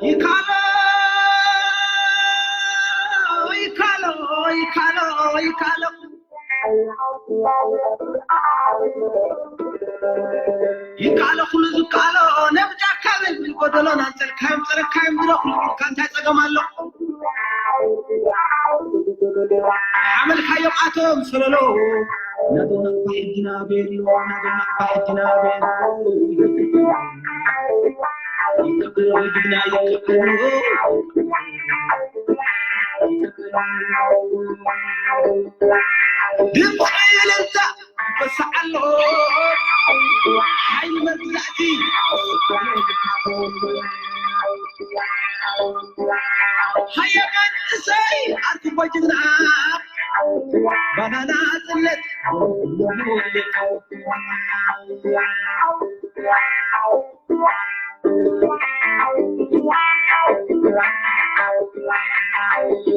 ይካሎ ይካሎ ይካሎ ይካሎ ይካሎ ኩሉ ዝካሎ ነብጃካ ዘብል ጎደሎ ናንጸልካዮም ጸረካዮም ድረኹ ኢልካ እንታይ ጸገም ኣሎ? ሓመልካዮም ኣቶም ሰለሎ ናዶ ናባ ሕጂ ናበየሎ ናዶ ናባ ሕጂ ናበየሎ ይካሎ ጅግና ይካሎ ድምፂ እልልታ ይበስዕ ኣሎ ሓይሊ መግዛእቲ ሃየ መንእሰይ ኣርክቦ ጅግና ባናና ጽነት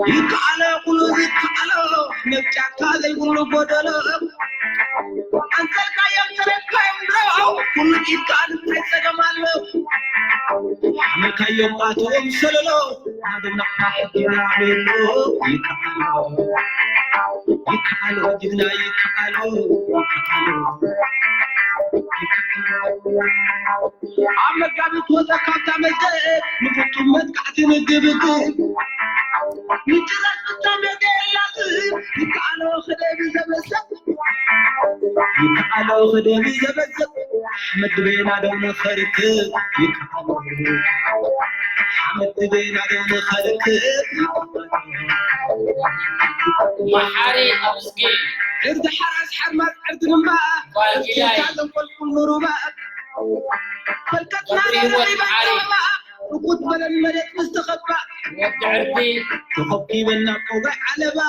ይከኣሎ ኩሉ ይከኣሎ ነብጫካ ዘይብሉ ጎደሎ ኣንጸልካዮም ተረካዮም ድሮ ኩሉ ይከኣል እንታይ ጸገም ኣሎ ሓመልካዮም ኣቶም ሰለሎ ናደና ሕድና ቤሎ ይከኣሎ ይከኣሎ ጅግና ይከኣሎ ይከኣሎ ኣብ መጋቢት ወፃ ካብታ መዘ ንፍጹም መጥቃዕቲ ንግብግብ ንጭራሽ ፍጻሜ የላትም ይከኣሎ ክደብ ዘበሰብ ይከኣሎ ክደብ ዘበሰብ ኣሕመድ ቤና ደው ንኸርክብ ይከኣሎ ኣሕመድ ቤና ደው ንኸርክብ ይከኣሎ መሓሪ ኣብዝጊ ዕርዲ ሓራስ ሓርማዝ ዕርዲ ድማ ጓል ጊላይ ታ ዘንቆልቁል ንሩባ ፈልቀትና ወዲ ህይወት መሓሪ ርኩት በለን መሬት ምስ ተኸባ ወዲ ዕርዲ ተኸቢበና ቆባይ ዓለባ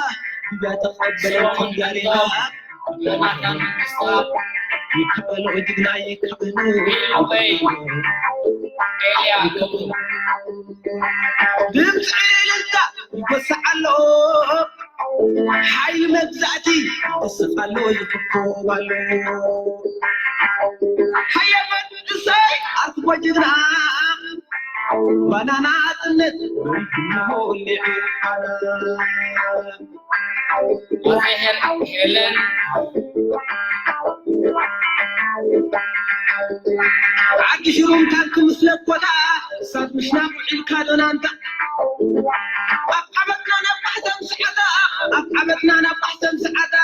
ብያ ተቐበለን ኮንጋሪና ዮናታን መንግስቱ ይከኣሎ ጅግና ይከኣሎ ቢልበይ ኤልያ ገብሩ ድምፂ እልልታ ይበስዕ ኣሎ ሓይሊ መግዛእቲ ይስቕ ኣሎ ይፍኮብ ኣሎ ሃየ መንእሰይ ኣርክቦ ጅግና ባናና ጽነት ሞሊዑ ኣዜሄር ሄለን ዓዲ ሽሩምታን ክምስለ ኮታ እሳት ምሽናብ ውዒልካ ዶናንታ ኣብ ዓመትና ናብ ባሕተን ሰዓታ ኣብ ዓመትና ናብ ባሕተን ሰዓታ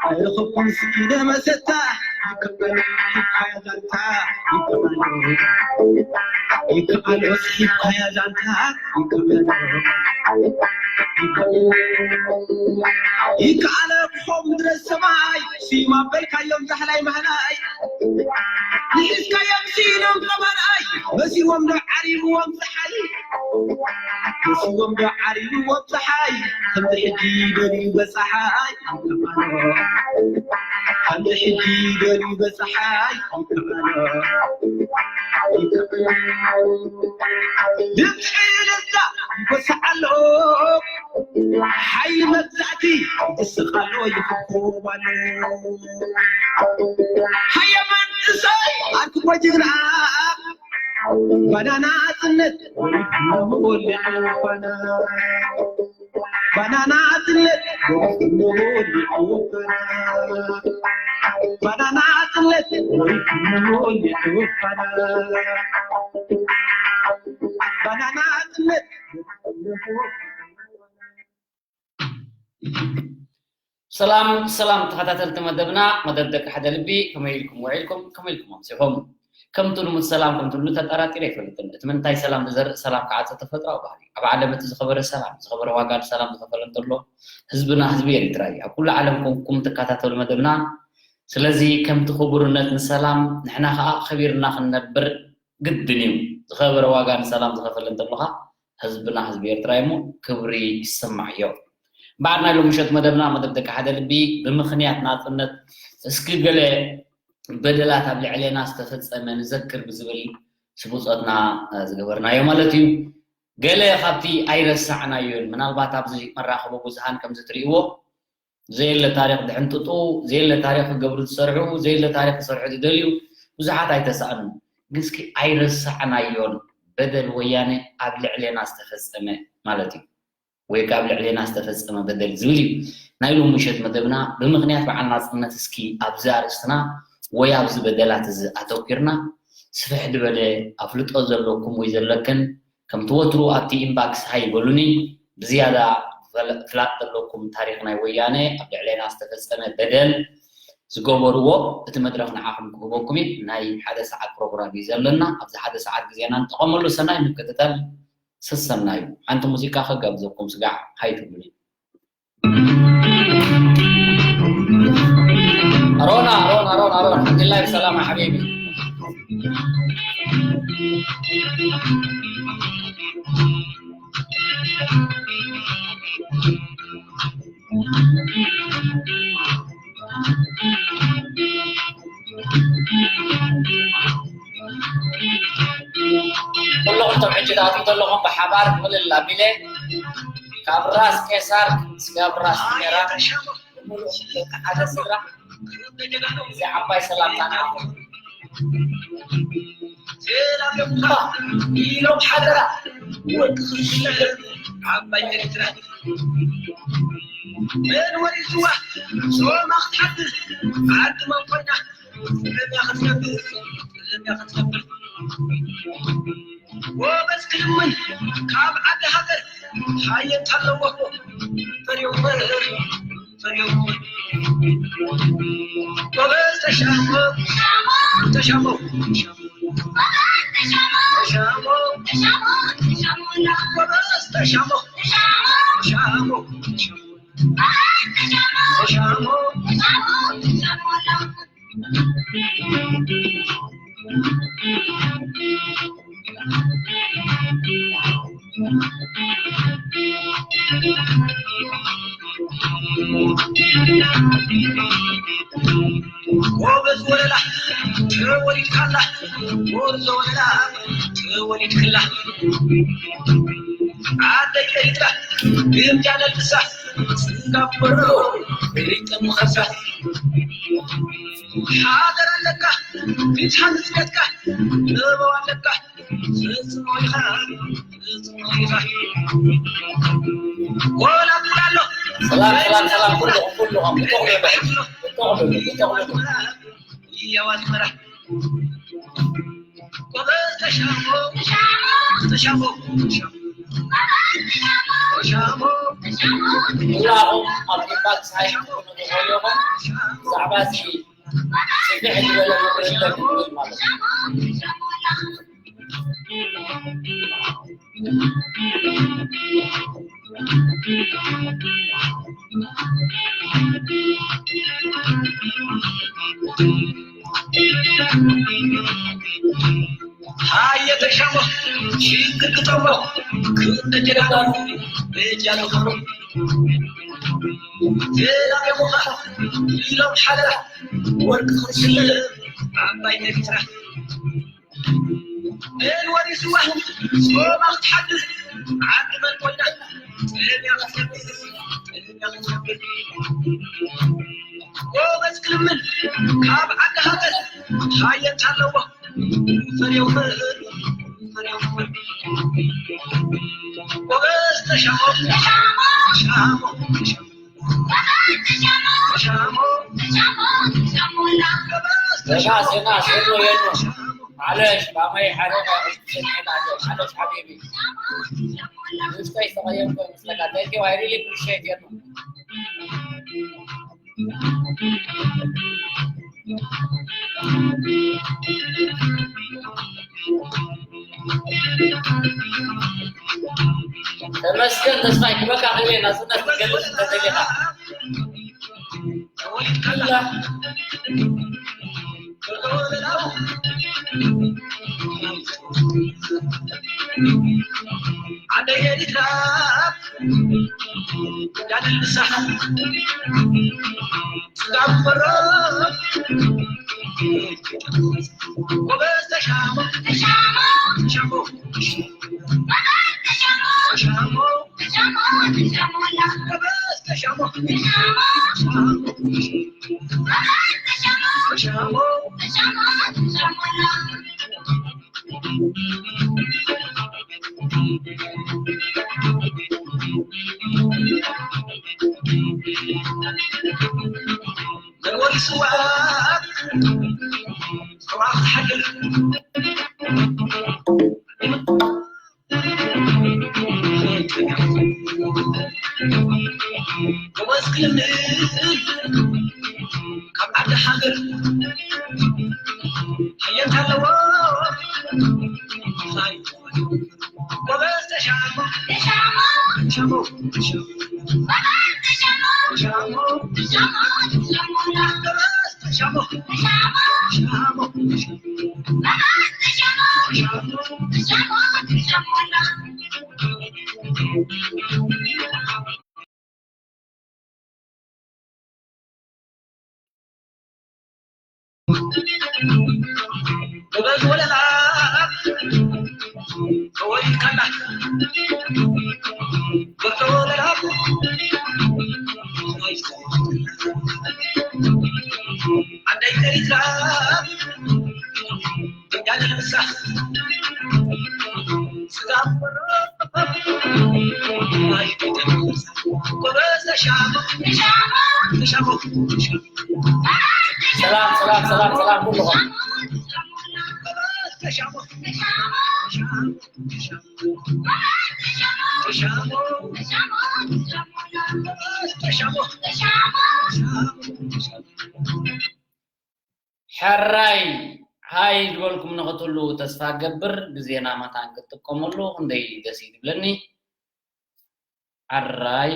ኣይረኸብኩን ስኢነ መሰታ ይከኣሎ ስሒብካያ ዛንታ ይከኣሎ ይከኣሎ ስሒብካያ ዛንታ ይከኣሎ ይከኣሎ ይከኣሎ ክኾም ምድረ ሰማይ ስዩም ኣበልካዮም ዛሕላይ ማህላይ ንሒዝካዮም ስኢኖም ዘመናይ መሲዎም ዶ ዓሪብዎም ፀሓይ መሲዎም ዶ ዓሪብዎም ፀሓይ ከምዚ ሕጂ ደልዩ በፀሓይ ከምዚ ሕጂ ደልዩ በፀሓይ ድምፂ እልልታ ይበስዕ ኣሎ ሓይሊ መግዛእቲ ይስቕ ኣሎ ይፍኮብ ኣሎ ሃየ መንእሰይ ኣርክቦ ጅግና ባናና ጽነት ወሊዑ ባና ባናና ጽነት ወሊዑ ባና ባናና ጽነት ወሊዑ ባና ባናና ጽነት ሰላም ሰላም ተኸታተልቲ መደብና መደብ ደቂ ሓደ ልቢ ከመይ ኢልኩም ውዒልኩም ከመይ ኢልኩም ኣምሲኹም ከምቲ ልሙድ ሰላም ከምቲ ልሙድ ተጠራጢረ ኣይፈልጥን እቲ ምንታይ ሰላም ዝዘርእ ሰላም ክዓፀ ተፈጥራዊ ባህሪ ኣብ ዓለም እቲ ዝኸበረ ሰላም ዝኸበረ ዋጋ ንሰላም ዝኸፈለ እንተሎ ህዝብና ህዝቢ ኤርትራ እዩ ኣብ ኩሉ ዓለም ኮንኩም ትከታተሉ መደብና ስለዚ ከምቲ ክቡርነት ንሰላም ንሕና ከዓ ከቢርና ክንነብር ግድን እዩ ዝኸበረ ዋጋ ንሰላም ዝኸፈለ እንተሎ ከዓ ህዝብና ህዝቢ ኤርትራ እሞ ክብሪ ይሰማዕ እዮ። እምበኣር ናይ ሎሚ ምሸት መደብና መደብ ደቂ ሓደ ልቢ ብምኽንያት ናጽነት እስኪ ገለ በደላት ኣብ ልዕሌና ዝተፈጸመ ንዘክር ብዝብል ስብጾትና ዝገበርናዮ ማለት እዩ። ገለ ካብቲ ኣይረሳዕናዮን ምናልባት ኣብዚ መራኸቢ ብዙሃን ከምዚ ትርእይዎ ዘየለ ታሪኽ ድሕንጥጡ፣ ዘየለ ታሪኽ ክገብሩ ዝሰርሑ፣ ዘየለ ታሪኽ ክሰርሑ ዝደልዩ ብዙሓት ኣይተሳእኑን። ግን እስኪ ኣይረሳዕናዮን፣ በደል ወያነ ኣብ ልዕሌና ዝተፈጸመ ማለት እዩ፣ ወይ ካብ ልዕሌና ዝተፈጸመ በደል ዝብል እዩ ናይ ሎሚ ምሸት መደብና። ብምኽንያት በዓል ናጽነት እስኪ ኣብዚ ኣርእስትና ወይ ኣብዚ በደላት እዚ ኣተኲርና ስፍሕ ዝበለ ኣፍልጦ ዘለኩም ወይ ዘለክን ከምቲ ወትሩ ኣብቲ ኢንባክስ ሃይ በሉኒ። ብዝያዳ ፈለ-፣ ፍላጥ ዘለኩም ታሪኽ ናይ ወያነ ኣብ ልዕሌና ዝተፈጸመ በደል ዝገበርዎ እቲ መድረኽ ንዓኹም ክህበኩም እዩ። ናይ ሓደ ሰዓት ፕሮግራም እዩ ዘለና። ኣብዚ ሓደ ሰዓት ግዜና ንጠቐመሉ። ሰናይ ምክትታል። ሰሰናዩ። ሓንቲ ሙዚቃ ከጋብዘኩም ስጋዕ ሃይ ትብሉኒ። ሮና ሮና ሮና ሮና ሓንቲ ላይፍ ሰላም ሓቢቢ። ኩለኹም እቶም ሕጂ ትኣትዉ ዘለኹም ብሓባር ምልል ኣቢለ ካብ ራስ ቄሳር ስጋብ ራስ ሜራ ብምሉእ ደቂ ሓደ ስድራ እዚ ዓባይ ሰላምታ ንዓኹም። ሰላም ኢሎም ሓደራ ወዲ ክልተ ዓባይ ኤርትራ መን ወሪስዋ ጾማ ክትሓድር ዓዲ መኮና ጥዕና ክትነብር ጥዕና ክትነብር ጎበዝ ክልምን ካብ ዓዲ ሃገር ሓየት ኣለዎ ፈርዮ ፈርዮ ጎበዝ ተሻሞ ተሻሞ ተሻሞ ተሻሞ ጎበዝ ተሻሞ ተሻሞ ተሻሞ ተሻሞ ጎበዝ ወለላ ተወሊድካላ፣ ጎርዞ ወለላ ተወሊድክላ። ዓደይ ኤሪትራ ግምጃ ነልብሳ፣ ስንጋብ በሮ ከይጠምኸሳ። ሓደር ኣለካ ክትሓንጽ ቤትካ፣ ለበው ኣለካ ሰላም ሰላም ሰላም ኩልኹም ኩልኹም ብተኽሉ ብተኽሉ ብተኽሉ ኩላኹም ኣብ ግንባር ፀሓይ ክትኮኑ ትኽእሉ ኢኹም። ብዛዕባ እዚ ስፍሕ ዝበለ መብርሂ ክህብ ማለት እዩ። ሃየ ተሻሞ ሽግር ግጠሞ ክንደ ጀጋኑ በጃ ዝኾኑ ዘላገሙኻ ኢሎም ሓደራ ወርቂ ክንስለ ዓባይ ኤርትራ መን ወሪስዋ ጾማ ክትሓድር ዓዲ መን ኮይና ጥዕምያ ክትነብር ጥዕምያ ክትነብር ጎበዝ ክልምን ካብ ዓዲ ሃገር ሓየት ኣለዎ ፈርዮ ፈርዮ ጎበዝ ተሻሞ ተሻሞ ተሻሞ ተሻሞ ጎበዝ ተሻሞ ተሻሞ ማለሽ ባማይ ሓደ ስምዒት ኣሎ ማለሽ ሓቢቢ ንስታይ ዝተቐየምኮ ይመስለካ thank you I really appreciate you ተመስገን ተስፋይ ክበካ ክእል ናጽነት ክትገልጽ እንተደሊኻ ሰላም ሰላም ሰላም ሰላም ኩልኹም። ሕራይ ሃይ ዝበልኩም ንኽትህልዉ ተስፋ ገብር። ግዜና መታን ክትጥቀመሉ ክንደይ ደስ እዩ ዝብለኒ። ሕራይ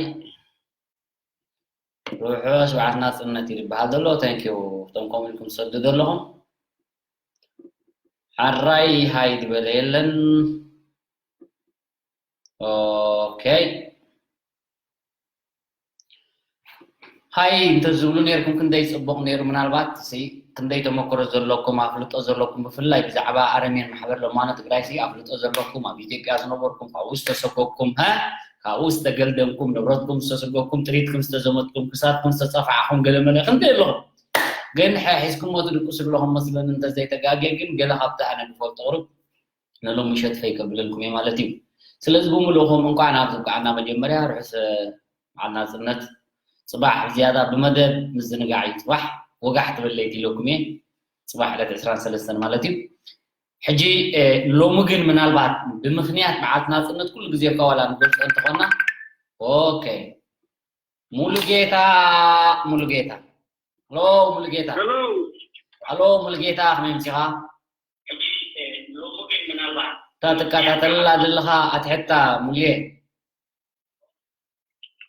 ርሑስ በዓል ናጽነት እዩ ዝበሃል ዘሎ። Thank you እቶም ከምኡ ኢልኩም ትሰዱ ዘለኹም። ሕራይ ሃይ ዝበለ የለን። ኦኬ ሃይ እንተዝብሉ ነይርኩም ክንደይ ጽቡቕ ነይሩ። ምናልባት ሲ ክንደይ ተመክሮ ዘለኩም ኣፍልጦ ዘለኩም ብፍላይ ብዛዕባ ኣረሜን ማሕበር ለማኖ ትግራይ ሲ ኣፍልጦ ዘለኩም ኣብ ኢትዮጵያ ዝነበርኩም ካብኡ ዝተሰጎግኩም ሀ ካብኡ ዝተገልደምኩም ንብረትኩም ዝተሰጎግኩም ጥሪትኩም ዝተዘመትኩም ክሳድኩም ዝተጸፋዕኹም ገለመለ ክንደይ ኣለኹም። ግን ሒዝኩሞ ትድቅሱ ኣለኹም መስለኒ እንተዘይተጋግየ ግን ገለ ካብቲ ኣነ ዝፈልጦ ቁሩብ ንሎሚ ምሸት ፈይ ከብለልኩም እየ ማለት እዩ። ስለዚ ብምልእኹም እንኳዕ ናብ ዝበቃዕና መጀመርያ ርሑስ በዓል ናጽነት። ጽባሕ ብዝያዳ ብመደብ ምዝንጋዕ እዩ። ጽባሕ ወጋሕ ትብል ለይቲ ኢለኩም እየ። ጽባሕ ዕለት ዕስራን ሰለስተን ማለት እዩ። ሕጂ ሎሚ ግን ምናልባት ብምኽንያት በዓል ናጽነት ኩሉ ግዜ እኳ ዋላ ንገልጾ እንተኾና ኦኬ ሙሉጌታ ሙሉጌታ ሎ ሙሉጌታ ሎ ሙሉጌታ ከመይ ምሲኻ? እታ ትከታተላ ዘለኻ ኣትሕታ ሙልየ።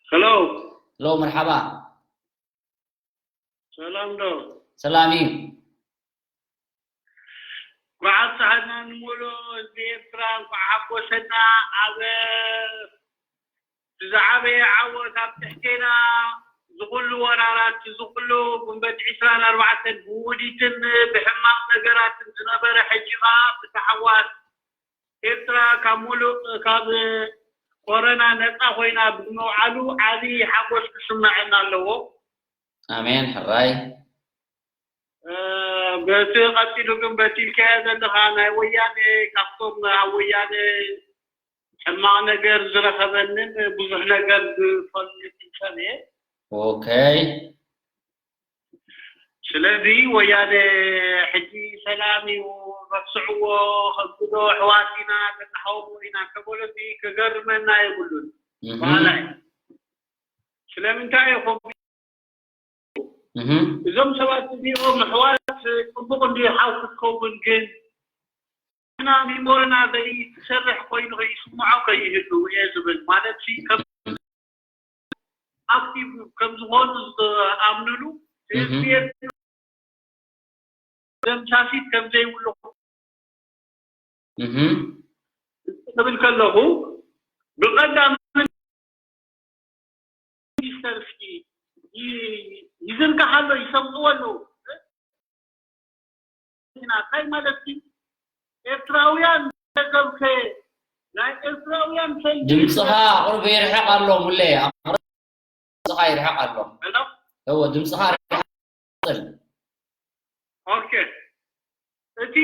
ሄሎ። ሄሎ፣ መርሓባ። ሰላም ዶ? ሰላም እዩ። እንኳዕ ኣብፀሐና ንሙሉእ ህዝቢ ኤርትራ፣ እንኳዕ ሓጎሰና። ኣብ ዝዓበየ ዓወት ኣብ ትሕቴና ዝኹሉ ወራራት፣ ዝኹሉ ጉንበት ዒስራን ኣርባዕተን ብውዲትን ብሕማቕ ነገራትን ዝነበረ፣ ሕጂ ኸኣ ብታሕጓስ ኤርትራ ካብ ሙሉእ፣ ካብ ኮረና ነጻ ኮይና ብምውዓሉ ዓቢ ሓጎስ ክስመዐና ኣለዎ። ኣሜን፣ ሕራይ። እ፣ በቲ ቀጺሉ ግን በቲ ኢልካዮ ዘለኻ ናይ ወያኔ፣ ካብቶም ኣብ ወያኔ ሕማቕ ነገር ዝረኸበንን ብዙሕ ነገር ዝፈልጥን ሰብ እየ። ኦኬ። ስለዚ ወያነ ሕጂ ሰላም እዩ ረስዕዎ፣ ከምዚ ዶ ኣሕዋት ኢና፣ ተቃወሞ ኢና እንተበሎ እዚ ከገርመና የብሉን። እህ። በሃላይ። ስለምንታይ ኢኹም እህ። እዞም ሰባት እዚኦም ኣሕዋት ጽቡቕ እንድዩ ሓው ክትከውን፣ ግን ንሕና ሚሞሪና ዘይሰርሕ ኮይኑ ከይስምዖ ከይህሉ እየ ዝብል። ማለት ሲ ከም ኣክቲቭ ከም ዝኾኑ ዝኣምንሉ እህ። ህዝቢ ኤርትራ ደምሳሲት ከም ዘይብሉ እህ። ክብል ከለኹ ብቐዳም ሚኒስተር እስኪ ይ-፣ ይዝርጋሕ ኣሎ፣ ይሰምዕዎ ኣለዉ። ኢና። እንታይ ማለት እዩ? ኤርትራውያን ተገብከ ናይ ኤርትራውያን ሰልፊ ድምፅኻ ኣቕርቦ ይርሕቕ ኣሎ፣ ሙሌ። ኣቕርቦ ድምፅኻ ይርሕቕ ኣሎ። ሄሎ? እወ፣ ድምፅኻ ርኢኻ ቀፅል። ኦኬ፣ እቲ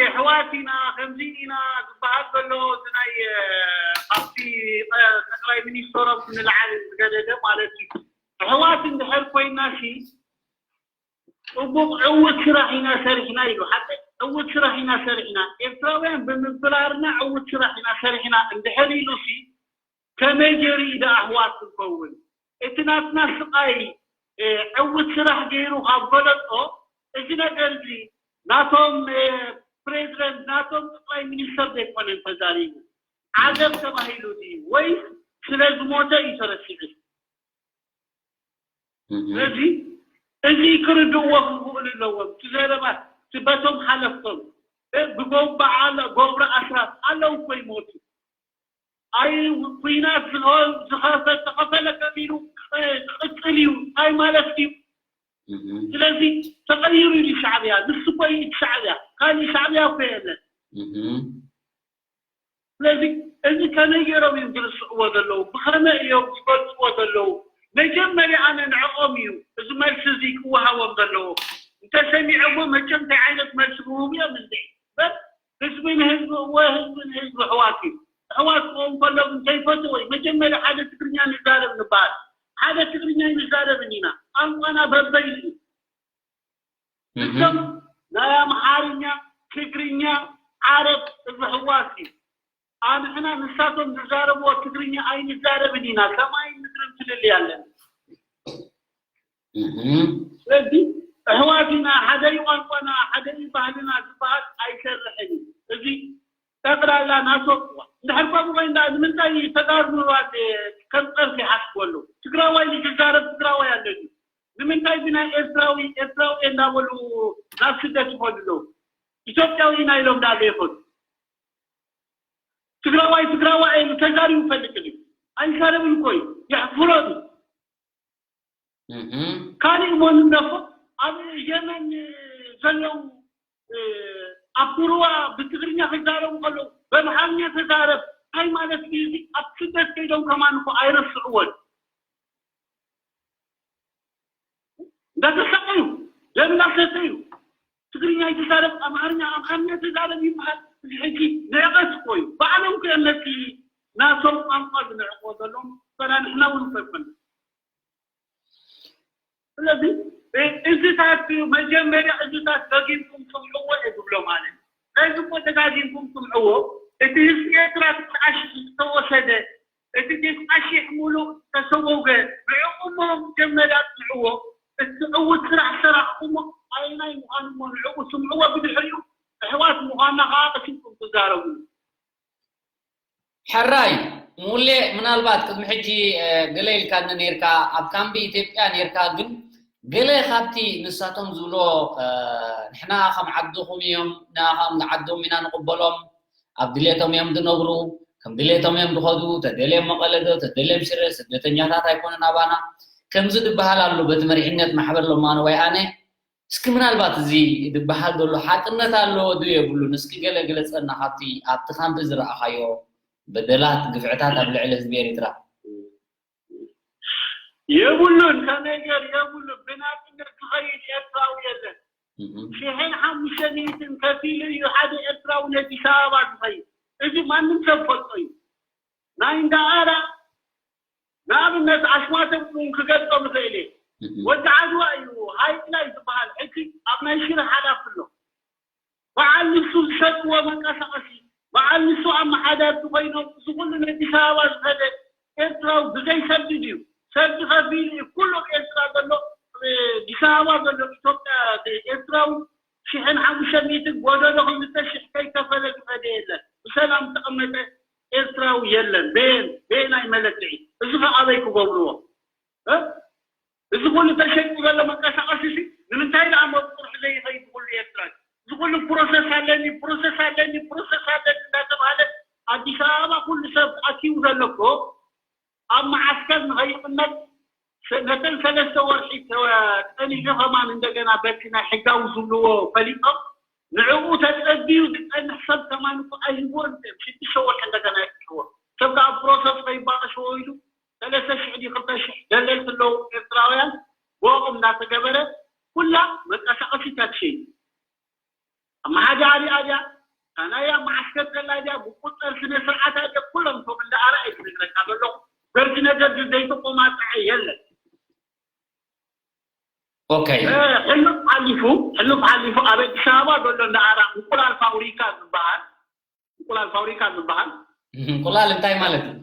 ኣሕዋት ኢና ከምዚ ኢና ዝበሃል ዘሎ፣ እዚ ናይ ካብቲ ጠቅላይ ሚኒስተሮም ንላዕሊ ዝገደደ ማለት እዩ። ኣሕዋት እንድሕር ኮይና ሲ፣ ፅቡቅ ዕውት ስራሕ ኢና ሰሪሕና ኢሉ። ሓቂ፣ ዕውት ስራሕ ኢና ሰሪሕና፣ ኤርትራውያን ብምብራርና ዕውት ስራሕ ኢና ሰሪሕና እንድሕር ኢሉ ሲ፣ ከመይ ገይሩ እዩ ደኣ ኣሕዋት ክንከውን? እቲ ናትና ስቃይ ዕውት ስራሕ ገይሩ ካብ ገለጾ፣ እዚ ነገር እዚ ናቶም ፕሬዚደንት፣ ናቶም ጠቅላይ ሚኒስተር ዘይኮነን ተዛሪቡ፣ ዓገብ ተባሂሉ ድዩ ወይስ ስለ ዝሞተ እዩ ተረሲዑ? ስለዚ እዚ ክርድእዎ ክኽእሉ ኣለዎም። እቲ ዘረባ እቲ በቶም ሓለፍቶም ብጎባዓ ገብረ ኣስራት ኣለዉ እኮ ይሞቱ። ኣይ ኩናት ዝኸፈል ተኸፈለ ቀቢሉ ክቕፅል እዩ። እንታይ ማለት እዩ? ስለዚ ተቐይሩ እዩ ሻዕብያ። ንሱ እኮ እዩ ሻዕብያ፣ ካሊእ ሻዕብያ እኮ የለን። ስለዚ እዚ ከመይ ገይሮም እዮም ዝርስዕዎ ዘለዉ? ብኸመይ እዮም ዝገልፅዎ ዘለዉ? መጀመርያ ኣነ ንዕኦም እዩ እዚ መልሲ እዚ ክወሃቦም ዘለዎ። እንተሰሚዖሞ መቸም እንታይ ዓይነት መልሲ ክህቡ እዮም እዚ በር ህዝቢ ንህዝቢ እወ ህዝቢ ንህዝቢ ኣሕዋት እዩ። ኣሕዋት ክኸውን ከሎ ግን ከይፈትዎ እዩ። መጀመርያ ሓደ ትግርኛ ንዛረብ ንበሃል። ሓደ ትግርኛ ኣይንዛረብን ኢና። ቋንቋና በበይኑ እዩ። እዞም ናይ ኣምሓርኛ፣ ትግርኛ፣ ዓረብ እዚ ኣሕዋት እዩ። ኣንሕና ንሳቶም ዝዛረብዎ ትግርኛ ኣይንዛረብን ኢና። ሰማይን ምድርን ፍልልይ ኣለና። ስለዚ ኣሕዋት ኢና፣ ሓደ እዩ ቋንቋና፣ ሓደ እዩ ባህልና ዝበሃል ኣይሰርሕን እዩ። እዚ ጠቅላላ ናቶም እንድሕር ከምኡ ኮይንዳ ንምንታይ ተጋሩ ምባል ከም ፀርፊ ይሓስቡ ኣለዉ? ትግራዋይ ዝዛረብ ትግራዋይ ኣሎ ድዩ? ንምንታይ ብናይ ኤርትራዊ ኤርትራዊ እንዳበሉ ናብ ስደት ይኸዱ ኣለዉ? ኢትዮጵያዊ ኢና ኢሎም ዳኣ ዘይኸዱ? ትግራዋይ ትግራዋይ ኢሉ ተዛሪቡ ይፈልጥ ድዩ? ኣይዛረብን እኮ እዩ። የሕፍሮም እዩ። ካልእ እሞ ንብለፎ ኣብ የመን ዘለዉ ኣብ ሩባ ብትግርኛ ክዛረቡ ከለዉ በምሓርኛ ተዛረብ እንታይ ማለት እዩ? እዚ ኣብ ስደት ከይዶም ከማን እኮ ኣይረስዕዎን። እንዳተሳቀዩ ደም እንዳሰተዩ ትግርኛ ይተዛረብ ኣምሓርኛ ኣምሓርኛ ተዛረብ ይበሃል። እዚ ሕጂ ንዕቀት እኮ እዩ። ባዕሎም ክእነቲ ናቶም ቋንቋ ዝንዕቅዎ ዘለዎም ፈላ ንሕና እውን እኮ ይኮነ። ስለዚ እዚታት መጀመርያ እዚታት ደጊምኩም ስምዕዎ እየ ዝብሎ ማለት እዩ። ነዚ እኮ ደጋጊምኩም ስምዕዎ። እቲ ህዝቢ ኤርትራ ትስዓ ሽሕ ዝተወሰደ እቲ ዲስቃሽሕ ሙሉእ ተሰጎገ ንዕኡ እሞ መጀመርያ ጽንዕዎ። እቲ ዕዉት ስራሕ ሰራሕኩሞ ኣየናይ ምዃኑ እሞ ንዕኡ ስምዕዎ፣ ብድሕሪኡ ኣሕዋት ምዃንና ከኣ ቀሲንኩም ትዛረቡ። ሕራይ ሙሌ፣ ምናልባት ቅድሚ ሕጂ ገለ ኢልካኒ ነርካ፣ ኣብ ካምቢ ኢትዮጵያ ነርካ፣ ግን ገለ ካብቲ ንሳቶም ዝብሎ ንሕና ከም ዓድኹም እዮም፣ ንዓ ከም ዓዶም ኢና ንቕበሎም፣ ኣብ ድሌቶም እዮም ዝነብሩ፣ ከም ድሌቶም እዮም ዝኸዱ፣ ተደልዮም መቐለ ዶ ተደልዮም ሽረ፣ ስደተኛታት ኣይኮኑን ኣባና ከምዚ ዝበሃል ኣሎ። በቲ መሪሕነት ማሕበር ለማኖ ወይ ኣነ እስኪ ምናልባት እዚ ዝበሃል ዘሎ ሓቅነት ኣለዎ ድዩ የብሉን? እስኪ ገለ ግለፀና ካብቲ ኣብቲ ካምፕ ዝረኣኻዮ በደላት፣ ግፍዕታት ኣብ ልዕሊ ህዝቢ ኤሪትራ። የብሉን፣ ከመይ ገር የብሉን። ብናጽነት ዝኸይድ ኤርትራዊ የለን። ሽሕን ሓሙሽተ ሚእትን ከፊሉ እዩ ሓደ ኤርትራዊ ነዲስ ኣበባ ዝኸይድ። እዚ ማንም ሰብ ፈልጦ እዩ። ናይ እንዳኣራ ንኣብነት ኣሽማቶም እውን ክገልጾም ይኽእል እየ። ወዲ ዓድዋ እዩ ሃይላ እዩ ዝበሃል። ሕጂ ኣብ ናይ ሽረ ሓላፊ ኣሎ። በዓል ንሱ ዝሰጥዎ መንቀሳቐሲ፣ በዓል ንሱ ኣመሓዳርቲ ኮይኖም እዚ ኩሉ ነዲስ ኣበባ ዝኸደ ኤርትራዊ ብዘይ ሰልዲ ድዩ? ሰልዲ ከፊሉ እዩ። ኩሉ ኣብ ኤርትራ ዘሎ፣ ኣዲስ ኣበባ ዘሎ ኢትዮጵያ ኤርትራዊ ሽሕን ሓሙሽተ ሚእትን ጎደሎ ክልተ ሽሕ ከይከፈለ ዝኸደ የለን። ብሰላም ዝተቐመጠ ኤርትራዊ የለን። በየን በየናይ መለክዒ? እዚ ከ ኣበይ ክገብርዎ? እዚ ኩሉ ተሸጡ ዘሎ መንቀሳቐሲ ሲ ንምንታይ ደኣ ሞት ቁርሒ ዘይኸይድ ኩሉ ኤርትራ? እዚ ኩሉ ፕሮሰስ ኣለኒ ፕሮሰስ ኣለኒ ፕሮሰስ ኣለኒ እንዳተባሃለ ኣዲስ ኣበባ ኩሉ ሰብ ኣኪቡ ዘሎ እኮ ኣብ መዓስከር ንኸይቕመጥ ነተን ሰለስተ ወርሒ ጸኒሑ ከማን እንደገና በቲ ናይ ሕጋዊ ዝብልዎ ፈሊጦም ንዕኡ ተጸብዩ ዝጸንሕ ሰብ ከማን እኮ ኣይህብዎን እዮም። ሽዱሽተ ወርሒ እንደገና የጥፍዎ። ሰብ ከኣ ፕሮሰስ ከይባላሸዎ ኢሉ ሰለስተ ሽሕ ድዩ ክልተ ሽሕ ደለልቲ ኣለዉ ኤርትራውያን ብኦም እንዳተገበረ ኩላ መንቀሳቐሲታ ትሸይጥ። ኣመሓዳሪኣ ድያ፣ ካናያ መዓስከር ዘላ ድያ፣ ብቁፅር ስነ ስርዓታ ድያ፣ ኩሎም እቶም እንዳኣራ እዩ ዝነግረካ ዘለኹ። በዚ ነገር እዚ ዘይተቆማጠዐ የለን። ኦኬ። ሕሉፍ ሓሊፉ ሕሉፍ ሓሊፉ ኣብ ኣዲስ ኣበባ ዘሎ እንዳኣራ እንቁላል ፋብሪካ ዝበሃል እንቁላል ፋብሪካ ዝበሃል እንቁላል እንታይ ማለት እዩ?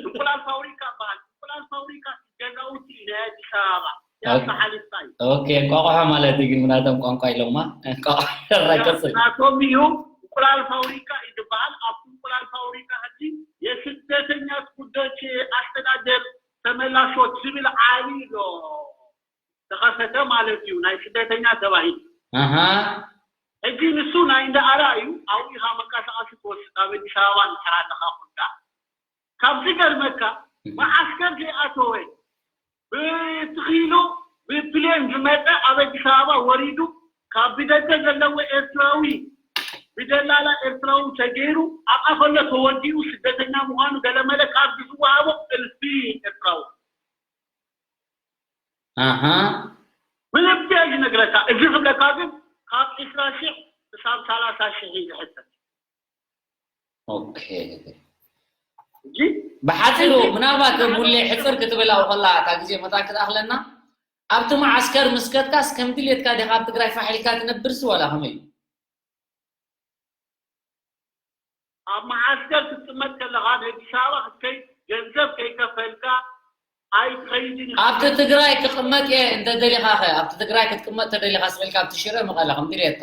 እንቁላል ፋብሪካ በሃል። እንቁላል ፋብሪካ ገዛውቲ ናይ ኣዲስ ኣበባ ያሳ ሓሊፍካ እዩ። ኦኬ፣ እንቋቑሖ ማለት እዩ። ግን ምናቶም ቋንቋ ኢሎማ እንቋቑሖ ረቀጽ። ናቶም እዩ። እንቁላል ፋብሪካ እዩ ዝበሃል። ኣብቲ እንቁላል ፋብሪካ ሕጂ የስደተኛ ስጉዶች አስተዳደር ተመላሾች ዝብል ዓብይ ዶ ተኸፈተ ማለት እዩ፣ ናይ ስደተኛ ተባሂሉ። ኣሃ ሕጂ ንሱ ናይ እንዳ ኣራ እዩ። ኣብኡ ኢኻ መንቀሳቐሲ ትወስድ፣ ኣብ ኣዲስ ኣበባ እንድሕር ኣለኻ ኮንካ። ካብ ዝገርመካ፣ መዓስከር ዘይኣተወ፣ ብትኺሉ ብፕሌን ዝመጸ ኣብ ኣዲስ ኣበባ ወሪዱ፣ ካብ ብደገ ዘለዎ ኤርትራዊ ብደላላ ኤርትራዊ ተገይሩ ኣብኣ ከሎ ተወዲኡ ስደተኛ ምዃኑ ገለመለ ካርድ ዝወሃቦ እልፊ ኤርትራዊ። ኣሃ ብልቢ እየ ዝነግረካ። እዚ ክብለካ ግን ካብ ዒስራ ሽሕ ክሳብ ሰላሳ ሽሕ እዩ ዝሕተት። ኦኬ። ብሓፂሩ ምናልባት ሙሌ ሕፅር ክትብል ኣብኡ ከላ እታ ግዜ መታን ክትኣኽለና፣ ኣብቲ መዓስከር ምስ ከድካስ ከም ድሌትካ ዲኻ ኣብ ትግራይ ፋሕ ኢልካ ትነብርሲ ዋላ ከመይ እዩ? ኣብ መዓስከር ክትጥመት ከለኻ ንኣዲስ ኣበባ ክትከይድ ገንዘብ ከይከፈልካ ኣይትኸይድን ኢኻ። ኣብቲ ትግራይ ክቕመጥ እየ እንተ ደሊኻ ኸ? ኣብቲ ትግራይ ክትቅመጥ ተደሊኻ ስቕ ኢልካ ኣብቲ ሽረ መቐለ ከም ድሌትካ?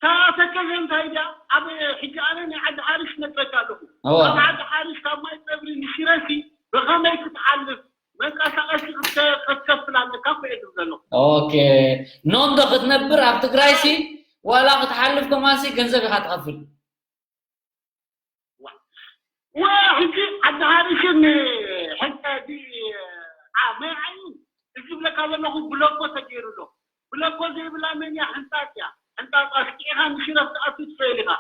እታ ተከዘ እንታይ ድያ? ኣብ ሕጂ ኣነ ናይ ዓዲ ሓሪሽ ነግረካ ኣለኹ። እወ። ካብ ዓዲ ሓሪሽ ካብ ማይ ፀብሪ ንሽረሲ ብኸመይ ክትሓልፍ መንቀሳቐሲ ክተ- ክትከፍል ኣለካ እኮ እየ ዝብል ዘለኹ። ኦኬ። ኖንዶ ክትነብር ኣብ ትግራይሲ ዋላ ክትሓልፍ ከማንሲ ገንዘብ ኢኻ ትኸፍል። ወ ሕጂ ዓዲ ሓሪሽን ሕጂ ዲ- ዓ- መርዓዩ እዚ ዝብለካ ዘለኹ ብለኮ ተገይሩ ኣሎ። ብለኮ ዘይብላ መን እያ? ሕንጣጥ እያ። ሕንጣጥ ኣስቂዕኻ ንሽረፍ ትኣቱ ትኽእል ኢኻ።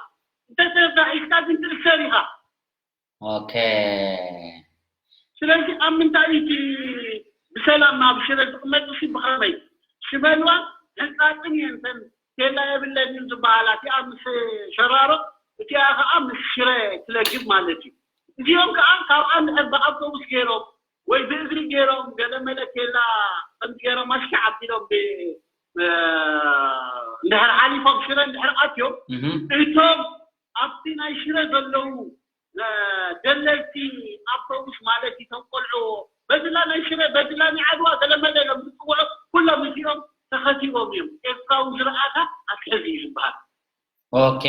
እንተተባኢስካ ግን ትእሰር ኢኻ። ኦኬ። ስለዚ ኣብ ምንታይ እቲ ብሰላም ናብ ሽረ ዝቕመጥ ሲ ብኸመይ ሽበልዋ ሕንጣጥን እየን ተን ቴላ የብለን እዩ ዝበሃላ እቲኣ ምስ ሸራሮ እቲኣ ከዓ ምስ ሽረ ትለግብ ማለት እዩ። እዚኦም ከዓ ካብኣ ንድሕር ብኣውቶቡስ ገይሮም ወይ ብእግሪ ገይሮም ገለመለ ቴላ ከምዚ ገይሮም ኣሽካዕ ኣቢሎም ብ- እ፣ እንድሕር ሓሊፎም ሽረ እንድሕር ኣትዮም እህም። እቶም ኣብቲ ናይ ሽረ ዘለዉ እ፣ ደለልቲ ኣውቶቡስ ማለት እዩ። እቶም ቆልዑ በድላ ናይ ሽረ በድላ ናይ ዓድዋ ገለመለ ኢሎም ዝፅውዑ ኩሎም እዚኦም ተኸቲቦም እዮም። ኤርትራዊ ዝረኣካ ኣትሕዝ እዩ ዝበሃል። ኦኬ።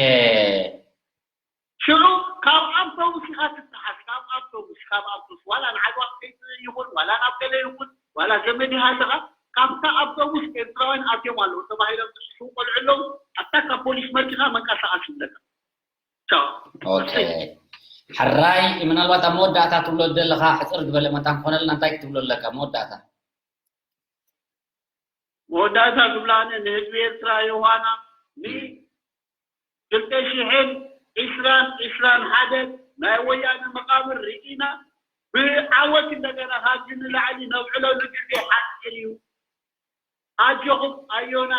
ሽዑ ካብ ኣውቶቡስ ኢኻ ትተሓዝ። ካብ ኣውቶቡስ ካብ ኣውቶቡስ ዋላ ንዓድዋ ክትከይድ ይኹን ዋላ ናብ ገለ ይኹን ዋላ ዘመድ ይሃልኻ ካብታ ኣውቶቡስ ኤርትራውያን ኣትዮም ኣለዉ ተባሂሎም ዝስስዉ ቆልዑ ኣለዉ። ኣብታ ካብ ፖሊስ መኪና መንቀሳቐሲ ይብለካ። ቻው። ኦኬ። ሕራይ ምናልባት ኣብ መወዳእታ ትብሎ ዘለኻ ሕፅር ዝበለ መታን ክኾነልና እንታይ ክትብሎ ኣለካ መወዳእታ? መወዳእታ ክብላ ኣነ ንህዝቢ ኤርትራ ዮሃና ንክልተ ሽሕን ዕስራን ዕስራን ሓደ ናይ ወያነ መቓብር ርኢና ብዓወት እንደገና ካብዚ ንላዕሊ ነብዕለሉ ግዜ ሓፂር እዩ። ኣጆኹም ኣዮና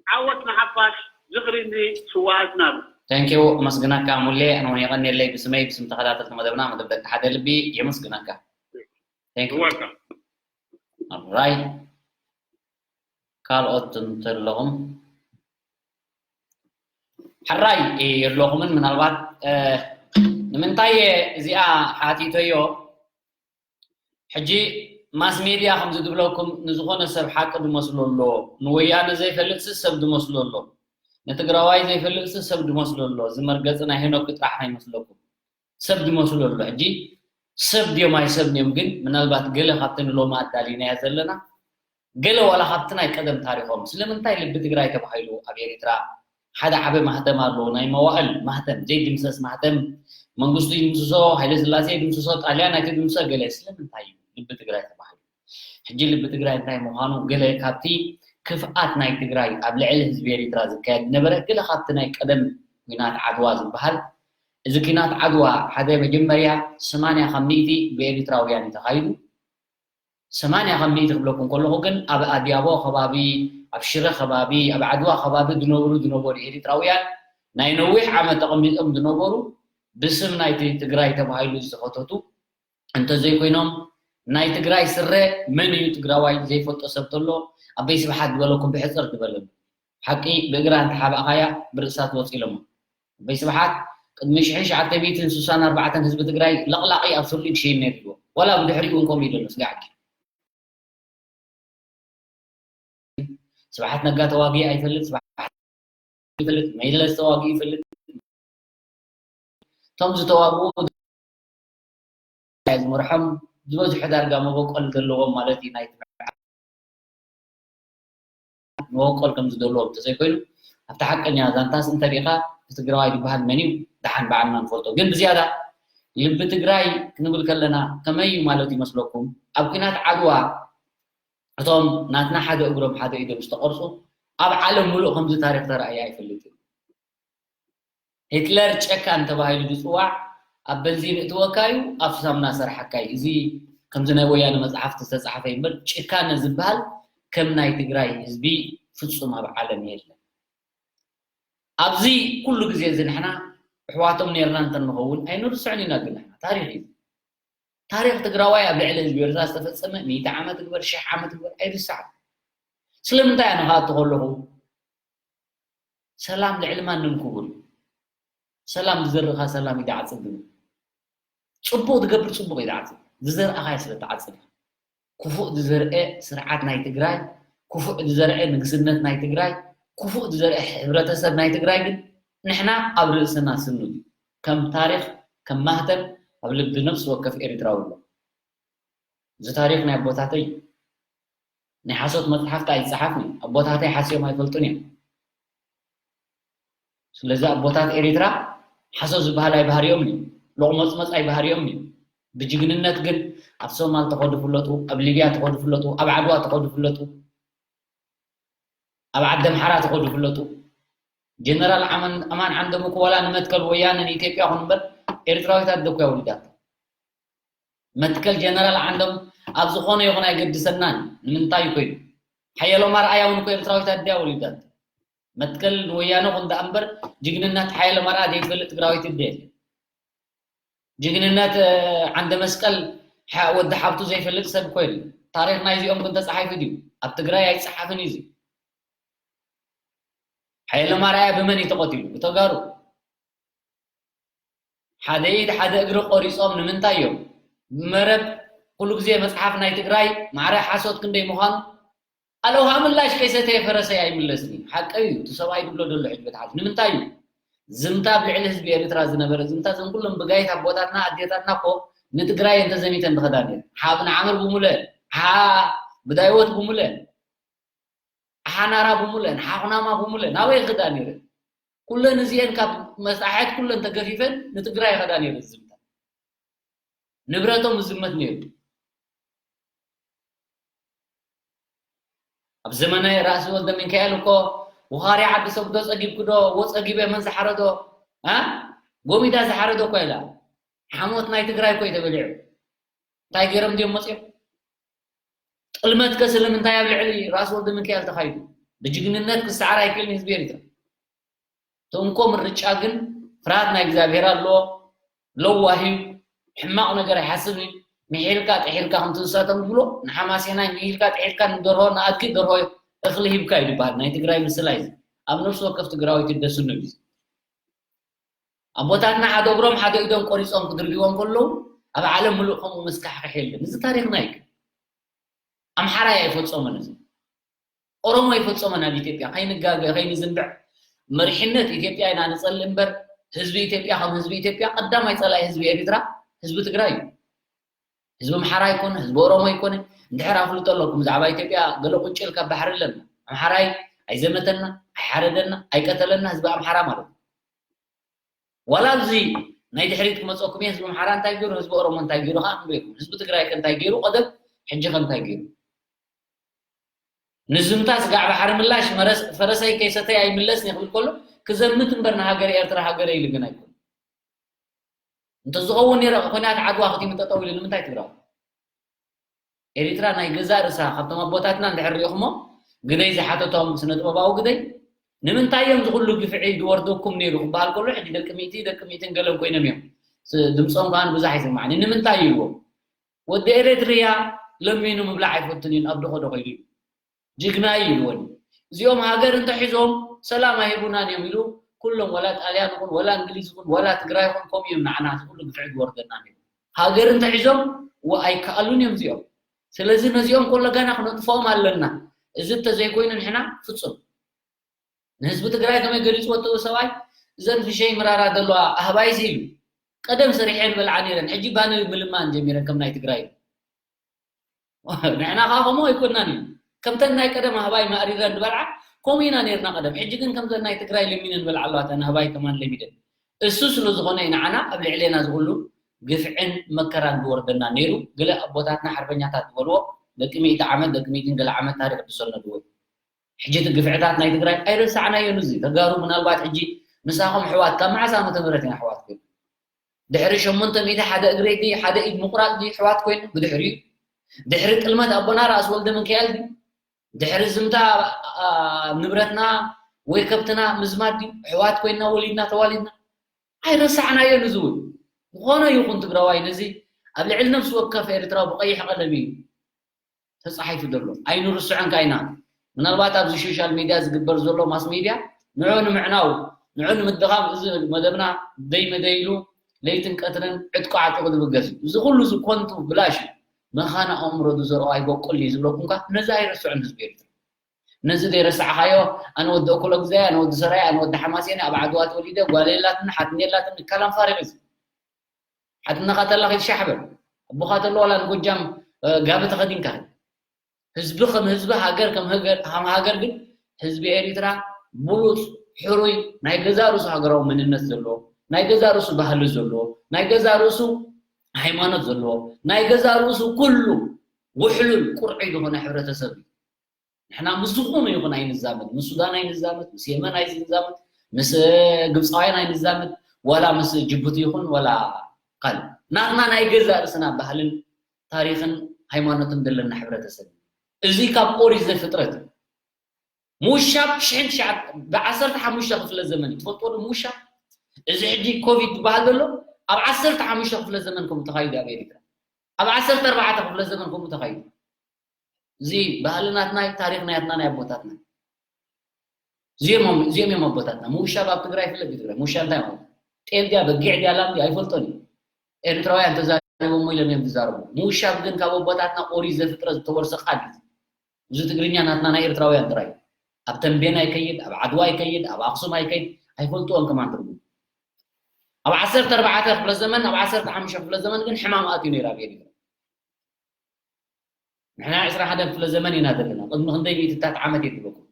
ዓወት ንሓፋሽ ዝኽሪ ንስውኣትና። Thank you ኣመስግነካ ሙሌ ኣነ እውን የቐንየለይ ብስመይ ብስም ተኸታተልቲ መደብና መደብ ደቂ ሓደ ልቢ የመስግነካ። Thank you. ይወካ ኣራይ ካልኦት እንተለኹም ሕራይ የለኹምን ምናልባት እ፣ ንምንታይ እየ እዚኣ ሓቲተዮ ሕጂ ማስ ሜድያ ከምዚ ዝብለኩም ንዝኾነ ሰብ ሓቂ ዝመስሎ ኣሎ ንወያነ ዘይፈልጥሲ ሰብ ዝመስሎ ኣሎ ንትግራዋይ ዘይፈልጥሲ ሰብ ዝመስሎ ኣሎ እዚ መርገፂ ናይ ሄኖክ ጥራሕ ኣይመስለኩም ሰብ ዝመስሎ ኣሎ ሕጂ ሰብ ድዮም ኣይሰብን እዮም ግን ምናልባት ገለ ካብቲ ንሎሚ ኣዳሊናዮ ዘለና ገለ ዋላ ካብቲ ናይ ቀደም ታሪኾም ስለምንታይ ልቢ ትግራይ ተባሂሉ ኣብ ኤሪትራ ሓደ ዓቢ ማህተም ኣለዎ ናይ መዋእል ማህተም ዘይድምሰስ ማህተም መንግስቱ ይድምስሶ ሃይለ ስላሴ ይድምስሶ ጣልያን ኣይትድምሶ ገለ ስለምንታይ እዩ ልቢ ትግራይ ተባሂሉ ሕጂ ልቢ ትግራይ እንታይ ምዃኑ ገለ ካብቲ ክፍኣት ናይ ትግራይ ኣብ ልዕሊ ህዝቢ ኤሪትራ ዝካየድ ዝነበረ ገለ ካብቲ ናይ ቀደም ኩናት ዓድዋ ዝበሃል እዚ ኩናት ዓድዋ ሓደ መጀመርያ ሰማንያ ካብ ሚእቲ ብኤሪትራውያን እዩ ተኻይዱ ሰማንያ ካብ ሚእቲ ክብለኩም ከለኹ ግን ኣብ ኣድያቦ ከባቢ፣ ኣብ ሽረ ከባቢ፣ ኣብ ዓድዋ ከባቢ ዝነብሩ ዝነበሩ ኤሪትራውያን ናይ ነዊሕ ዓመት ተቐሚጦም ዝነበሩ ብስም ናይቲ ትግራይ ተባሂሉ ዝተኸተቱ እንተዘይኮይኖም ናይ ትግራይ ስረ መን እዩ ትግራዋይ ዘይፈልጦ ሰብ ተሎ ኣበይ ስብሓት ዝበለኩም ብሕፅር ዝበለሉ ሓቂ ብእግራ እንተሓባእኻያ ብርእሳ ትወፅ ኢሎሞ ኣበይ ስብሓት ቅድሚ ሽሕን ሽዓተ ሚእትን ስሳን ኣርባዕተን ህዝቢ ትግራይ ለቕላቒ ኣብ ሱርሊድ ሸይን ነይርዎ ዋላ ብድሕሪኡ እውን ከምኡ እዩ ዘሎ ስጋዕኪ ስብሓት ነጋ ተዋጊ ኣይፈልጥ ስብሓት ይፈልጥ መይለስ ተዋጊ ይፈልጥ እቶም ዝተዋግኡ ዝመርሖም ዝበዝሑ ዳርጋ መበቆል ዘለዎም ማለት እዩ ናይ መበቆል ከም ዝደልዎም እንተዘይኮይኑ ኣብቲ ሓቀኛ ዛንታስ እንተሪኢኻ እቲ ትግራዋይ ዝበሃል መን እዩ ደሓን በዓልና ንፈልጦ ግን ብዝያዳ ልቢ ትግራይ ክንብል ከለና ከመይ እዩ ማለት ይመስለኩም ኣብ ኩናት ዓድዋ እቶም ናትና ሓደ እግሮም ሓደ ኢዶም ዝተቐርፁ ኣብ ዓለም ሙሉእ ከምዚ ታሪክ ተራእየ ኣይፈልጥን ሂትለር ጨካን ተባሂሉ ዝፅዋዕ ኣብ በንዚን እትወካዩ ኣብ ሳምና ሰርሓካይ እዚ ከምዚ ናይ ወያነ መፅሓፍቲ ዝተፃሓፈ እምበር ጭካነ ዝበሃል ከም ናይ ትግራይ ህዝቢ ፍፁም ኣብ ዓለም የለን ኣብዚ ኩሉ ግዜ እዚ ንሕና ኣሕዋቶም ነርና እንተንኸውን ኣይንርስዕን ኢና ግን ንሕና ታሪክ እዩ ታሪክ ትግራዋይ ኣብ ልዕሊ ህዝቢ ኤርትራ ዝተፈፀመ ሚእቲ ዓመት ግበር ሽሕ ዓመት ግበር ኣይርሳዕን ስለምንታይ ኣነ ከኣቱ ከለኹ ሰላም ልዕሊ ማንም ክቡር እዩ ሰላም ዝዘርእ ከኣ ሰላም እዩ ዝዓፅድ ዝብል ፅቡቅ ዝገብር ፅቡቅ እዩ ዝዓፅድ ዝዘርኣኻዮ ስለ ትዓፅድ ክፉእ ዝዘርአ ስርዓት ናይ ትግራይ ክፉእ ዝዘርአ ንግስነት ናይ ትግራይ ክፉእ ዝዘርአ ሕብረተሰብ ናይ ትግራይ ግን ንሕና ኣብ ርእስና ስኑድ እዩ ከም ታሪክ ከም ማህተም ኣብ ልቢ ነፍሲ ወከፍ ኤርትራዊ ኣሎ እዚ ታሪክ ናይ ኣቦታተይ ናይ ሓሶት መፅሓፍቲ ኣይፀሓፍን ኣቦታተይ ሓስዮም ኣይፈልጡን እዮም ስለዚ ኣቦታት ኤሪትራ ሓሶት ዝበሃል ኣይባህርዮምን እዩ ሎቕመፅመፅ ኣይባህርዮምን እዩ ብጅግንነት ግን ኣብ ሶማል ተኸዱ ፍለጡ ኣብ ሊብያ ተኸዱ ፍለጡ ኣብ ዓድዋ ተኸዱ ፍለጡ ኣብ ዓዲ ኣምሓራ ተኸዱ ፍለጡ ጀነራል ኣማን ዓንደም እኮ ዋላ ንመትከል ወያነ ንኢትዮጵያ ኹን እምበር ኤርትራዊት ኣደ እኮ እያ ወሊዳቶ መትከል ጀነራል ዓንደም ኣብ ዝኾነ ይኹን ኣይገድሰናን ንምንታይ ኮይኑ ሓየሎም ኣርኣያ እውን እኮ ኤርትራዊት ኣደ እያ ወሊዳቶ መትከል ንወያነ ኹን ደኣ እምበር ጅግንነት ሓየሎም ኣርኣያ ዘይትፈልጥ ትግራዊት ኣደ የለን ጅግንነት ዓንደ መስቀል ወዲ ሓብቱ ዘይፈልጥ ሰብ እኮ የለን ታሪክ ናይዚኦም ግን ተፃሒፉ ድዩ ኣብ ትግራይ ኣይፀሓፍን እዩ ሓየሎም ኣርኣያ ብመን እዩ ተቐቲሉ ብተጋሩ ሓደ ኢድ ሓደ እግሪ ቆሪፆም ንምንታይ እዮም መረብ ኩሉ ግዜ መፅሓፍ ናይ ትግራይ ማዕረ ሓሶት ክንደይ ምዃኑ ኣለውሃ ምላሽ ከይሰተየ ፈረሰይ ኣይምለስን እዩ ሓቀ እዩ እቲ ሰብኣይ ድብሎ ደሎ ሕጅበት ሓሶት ንምንታይ እዩ ዝምታ ኣብ ልዕሊ ህዝቢ ኤርትራ ዝነበረ ዝምታ ዘን ኩሎም ብጋይት ኣቦታትና ኣዴታትና ኮ ንትግራይ እንተዘሚተን ዝኸዳ ነይር ሓ ብንዓምር ብሙለን ሓ ብዳይወት ብሙለን ሓናራ ብሙለን ሓኹናማ ብሙለን ኣበይ ክዳ ነይረን ኩለን እዚአን ካብ መጣሕት ኩለን ተገፊፈን ንትግራይ ይኸዳ ነይሩ ዝዝምታ ንብረቶም ዝዝመት ነይሩ ኣብ ዘመነ ራእሲ ወልደ ሚካኤል እኮ ውኻሪ ዓዲ ሰጉዶ ጸጊብኩዶ ወጸጊበ መን ዝሓረዶ እ ጎሚዳ ዝሓረዶ እኮ ኢላ ሓሞት ናይ ትግራይ እኮ እዩ ተበሊዑ እንታይ ገይሮም ድዮም መፅኦም ጥልመት ከ ስለምንታይ ኣብ ልዕሊ ራእሲ ወልደ ሚካኤል ተኻይዱ ብጅግንነት ክሰዓር ኣይክእልን ህዝቢ ኤሪትራ ተንኮ ምርጫ ግን ፍርሃት ናይ እግዚኣብሔር ኣለዎ ለዋህ እዩ ሕማቕ ነገር ኣይሓስብን እዩ ምሒልካ ጥሒልካ ከምቲ ንሳቶም ዝብሎ ንሓማሴናይ ምሒልካ ጥሒልካ ንደርሆ ንኣድጊ ደርሆ እኽሊ ሂብካ እዩ ዝበሃል ናይ ትግራይ ምስላ እዩ ኣብ ነፍሲ ወከፍ ትግራዊት ይደስኑ እዩ ኣቦታትና ሓደ እግሮም ሓደ ኢዶም ቆሪፆም ክድርብዎም ከለዉ ኣብ ዓለም ምሉእ ከምኡ መስካሕክሕ የለን እዚ ታሪክና እዩ ኣምሓራይ ኣይፈፀሞን እዚ ኦሮሞ ይፈፀሞ ናብ ኢትዮጵያ ከይንጋገ ከይንዝንብዕ መሪሕነት ኢትዮጵያ ኢና ንፀልእ እምበር ህዝቢ ኢትዮጵያ ከም ህዝቢ ኢትዮጵያ ቀዳማይ ፀላኢ ህዝቢ ኤሪትራ ህዝቢ ትግራይ እዩ ህዝቢ ኣምሓራ ይኮነ ህዝቢ ኦሮሞ ይኮነ እንድሕር ኣፍልጦ ኣለኩም ብዛዕባ ኢትዮጵያ ገለ ቁጭል ካብ ባሕሪ ኣለና ኣምሓራይ ኣይዘመተና ኣይሓረደና ኣይቀተለና ህዝቢ ኣምሓራ ማለት እዩ ዋላ ኣብዚ ናይ ድሕሪት ክመፀኩም እየ ህዝቢ ኣምሓራ እንታይ ገይሩ ህዝቢ ኦሮሞ እንታይ ገይሩ ከዓ ክንሪኩም ህዝቢ ትግራይ ከ እንታይ ገይሩ ቀደም ሕጂ ከ እንታይ ገይሩ ንዝምታ ስጋዕ ባሕሪ ምላሽ ፈረሰይ ከይሰተይ ኣይምለስን ይኽብል ከሎ ክዘምት እምበር ንሃገረ ኤርትራ ሃገረ ኢሉ ግን ኣይኮነ እንተዝኸውን ነይረ ኩናት ዓድዋ ክቲሙ ጠጠው ኢሉ ንምንታይ ትግራዊ ኤሪትራ ናይ ገዛእ ርእሳ ካብቶም ኣቦታትና እንድሕር ሪኢኹሞ ግደይ ዝሓተቶም ስነ ጥበባዊ ግደይ ንምንታይ እዮም ዝኹሉ ግፍዒ ዝወርደኩም ነይሩ ክበሃል ከሎ ሕጂ ደቂ ሚእቲ ደቂ ሚእትን ገለን ኮይኖም እዮም። ድምፆም ከዓ ብዙሕ ኣይሰማዕን ንምንታይ ኢልዎም ወዲ ኤሬትርያ ለሚኑ ምብላዕ ኣይፈቱን እዩ ኣብ ደኾ ዶ ከይዱ እዩ ጅግና እዩ ኢልወኒ እዚኦም ሃገር እንተሒዞም ሰላም ኣይህቡናን እዮም ኢሉ ኩሎም ወላ ጣልያን ይኹን ወላ እንግሊዝ ይኹን ወላ ትግራይ ይኹን ከምኡ እዮም ንዓና እዚ ኩሉ ግፍዒ ዝወርደና ነይሩ ሃገር እንተሒዞም ወ ኣይከኣሉን እዮም እዚኦም ስለዚ ነዚኦም ኮሎ ገና ክነጥፍኦም ኣለና እዚ እንተዘይኮይኑ ንሕና ፍፁም ንህዝቢ ትግራይ ከመይ ገሊፅዎ እተው ሰብኣይ እዘን ፍሸይ ምራራ ዘለዋ ኣህባይ ሲሉ ቀደም ሰሪሐን በልዓ ነይረን ሕጂ ባኒ ምልማን ጀሚረን ከም ናይ ትግራይ ንሕና ከዓ ከምኡ ኣይኮናን እዩ ከምተን ናይ ቀደም ኣህባይ ማእሪረን ዝበልዓ ከምኡ ኢና ነርና ቀደም ሕጂ ግን ከምዘን ናይ ትግራይ ለሚነን በልዓ ኣለዋ እተን ኣህባይ ከማን ለሚደን እሱ ስለ ዝኾነ እዩ ንዓና ኣብ ልዕሌና ዝኩሉ ግፍዕን መከራን ዝወርደና ነይሩ ገለ ኣቦታትና ሓርበኛታት ዝበልዎ ደቂ ሚእቲ ዓመት ደቂ ሚእትን ገለ ዓመት ታሪክ ዝሰነድዎ ሕጂ እቲ ግፍዕታት ናይ ትግራይ ኣይረሳዕናዮን እዚ ተጋሩ ምናልባት ሕጂ ምሳኹም ኣሕዋት ካብ መዓስ ዓመተ ምህረት ኢና ኣሕዋት ኮይኑ ድሕሪ ሸሞንተ ሚእቲ ሓደ እግረይ ድዩ ሓደ ኢድ ምቑራፅ ድዩ ኣሕዋት ኮይኑ ብድሕሪኡ ድሕሪ ጥልመት ኣቦና ራእሲ ወልደ ምክያል ድዩ ድሕሪ ዝምታ ንብረትና ወይ ከብትና ምዝማት ድዩ ኣሕዋት ኮይና ወሊድና ተዋሊድና ኣይረሳዕናዮን እዚ እውን ዝኾነ ይኹን ትግራዋይ ነዚ ኣብ ልዕሊ ነፍሲ ወከፍ ኤርትራዊ ብቀይሕ ቀለም እዩ ተፃሒፉ ዘሎ ኣይንርስዖን ካይና ምናልባት ኣብዚ ሶሻል ሚድያ ዝግበር ዘሎ ማስ ሚድያ ንዑ ንምዕናው ንዑ ንምድኻም እዚ መደብና ደይ መደይ ኢሉ ለይትን ቀትርን ዕጥቁ ዓጢቑ ዝብገስ እዩ እዚ ኩሉ እዚ ኮንቱ ብላሽ እዩ መኻን ኣእምሮ ዝዘርኦ ኣይበቁል እዩ ዝብለኩም ካ ነዚ ኣይርስዑን ህዝቢ ኤርትራ ነዚ ዘይረሳዕኻዮ ኣነ ወዲ እኩሎ ግዛይ ኣነ ወዲ ሰራይ ኣነ ወዲ ሓማሴን ኣብ ዓድዋ ተወሊደ ጓል የላትን ሓትን የላትን ንካላም ፋሪቕ እዚ ሓትነኻ ተላ ከይትሻሕበ ኣቦኻ ተሎ ዋላ ንጎጃም ጋቢ ተኸዲንካ ህዝቢ ከም ህዝቢ ሃገር ከም ሃገር ግን ህዝቢ ኤሪትራ ብሉፅ ሕሩይ ናይ ገዛ ርእሱ ሃገራዊ መንነት ዘለዎ ናይ ገዛ ርእሱ ባህሊ ዘለዎ ናይ ገዛ ርእሱ ሃይማኖት ዘለዎ ናይ ገዛ ርእሱ ኩሉ ውሕሉል ቁርዑይ ዝኾነ ሕብረተሰብ እዩ ንሕና ምስ ዝኾነ ይኹን ኣይንዛመድ ምስ ሱዳን ኣይንዛመድ ምስ የመን ኣይንዛመድ ምስ ግብፃውያን ኣይንዛመድ ዋላ ምስ ጅቡቲ ይኹን ዋላ ካልእ ናትና ናይ ገዛ ርእስና ባህልን ታሪኽን ሃይማኖትን ዘለና ሕብረተሰብ እዚ ካብ ኦሪት ዘፍጥረት እዩ ምውሻብ ሽሕን ትሽዓን ብዓሰርተ ሓሙሽተ ክፍለ ዘመን እዩ ትፈልጥዎ ዶ ምውሻብ እዚ ሕጂ ኮቪድ ዝበሃል ዘሎ ኣብ ዓሰርተ ሓሙሽተ ክፍለ ዘመን ከምኡ ተኻይዱ ኣብ ኤሪትራ ኣብ ዓሰርተ ኣርባዕተ ክፍለ ዘመን ከምኡ ተኻይዱ እዚ ባህሊ ናትና እዩ ታሪኽ ናትና ናይ ኣቦታትና እዚኦም እዮም ኣቦታትና ምውሻብ ኣብ ትግራይ ይፍለጥ እዩ ትግራይ ምውሻብ እንታይ ማለት ጤል ድያ በጊዕ ድያ ላም ድያ ኣይፈልጦን እዩ ኤርትራውያን ተዛሪቦሞ ኢሎም እዮም ዝዛረቡ ምውሻብ ግን ካብ ኣቦታትና ኦሪት ዘፍጥረት ዝተወርሰ ቃል እዩ እዚ ትግርኛ ናትና ናይ ኤርትራውያን ጥራይ ኣብ ተንቤን ኣይከይድ ኣብ ዓድዋ ኣይከይድ ኣብ ኣክሱም ኣይከይድ ኣይፈልጥዎን ከማን ትርጉም ኣብ ዓሰርተ ኣርባዕተ ክፍለ ዘመን ኣብ ዓሰርተ ሓሙሽተ ክፍለ ዘመን ግን ሕማም ኣትዩ ነይሩ ኣብ ኤርትራ ንሕና ዕስራ ሓደ ክፍለ ዘመን ኢና ዘለና ቅድሚ ክንደይ ሚእትታት ዓመት እየ ዝብለኩም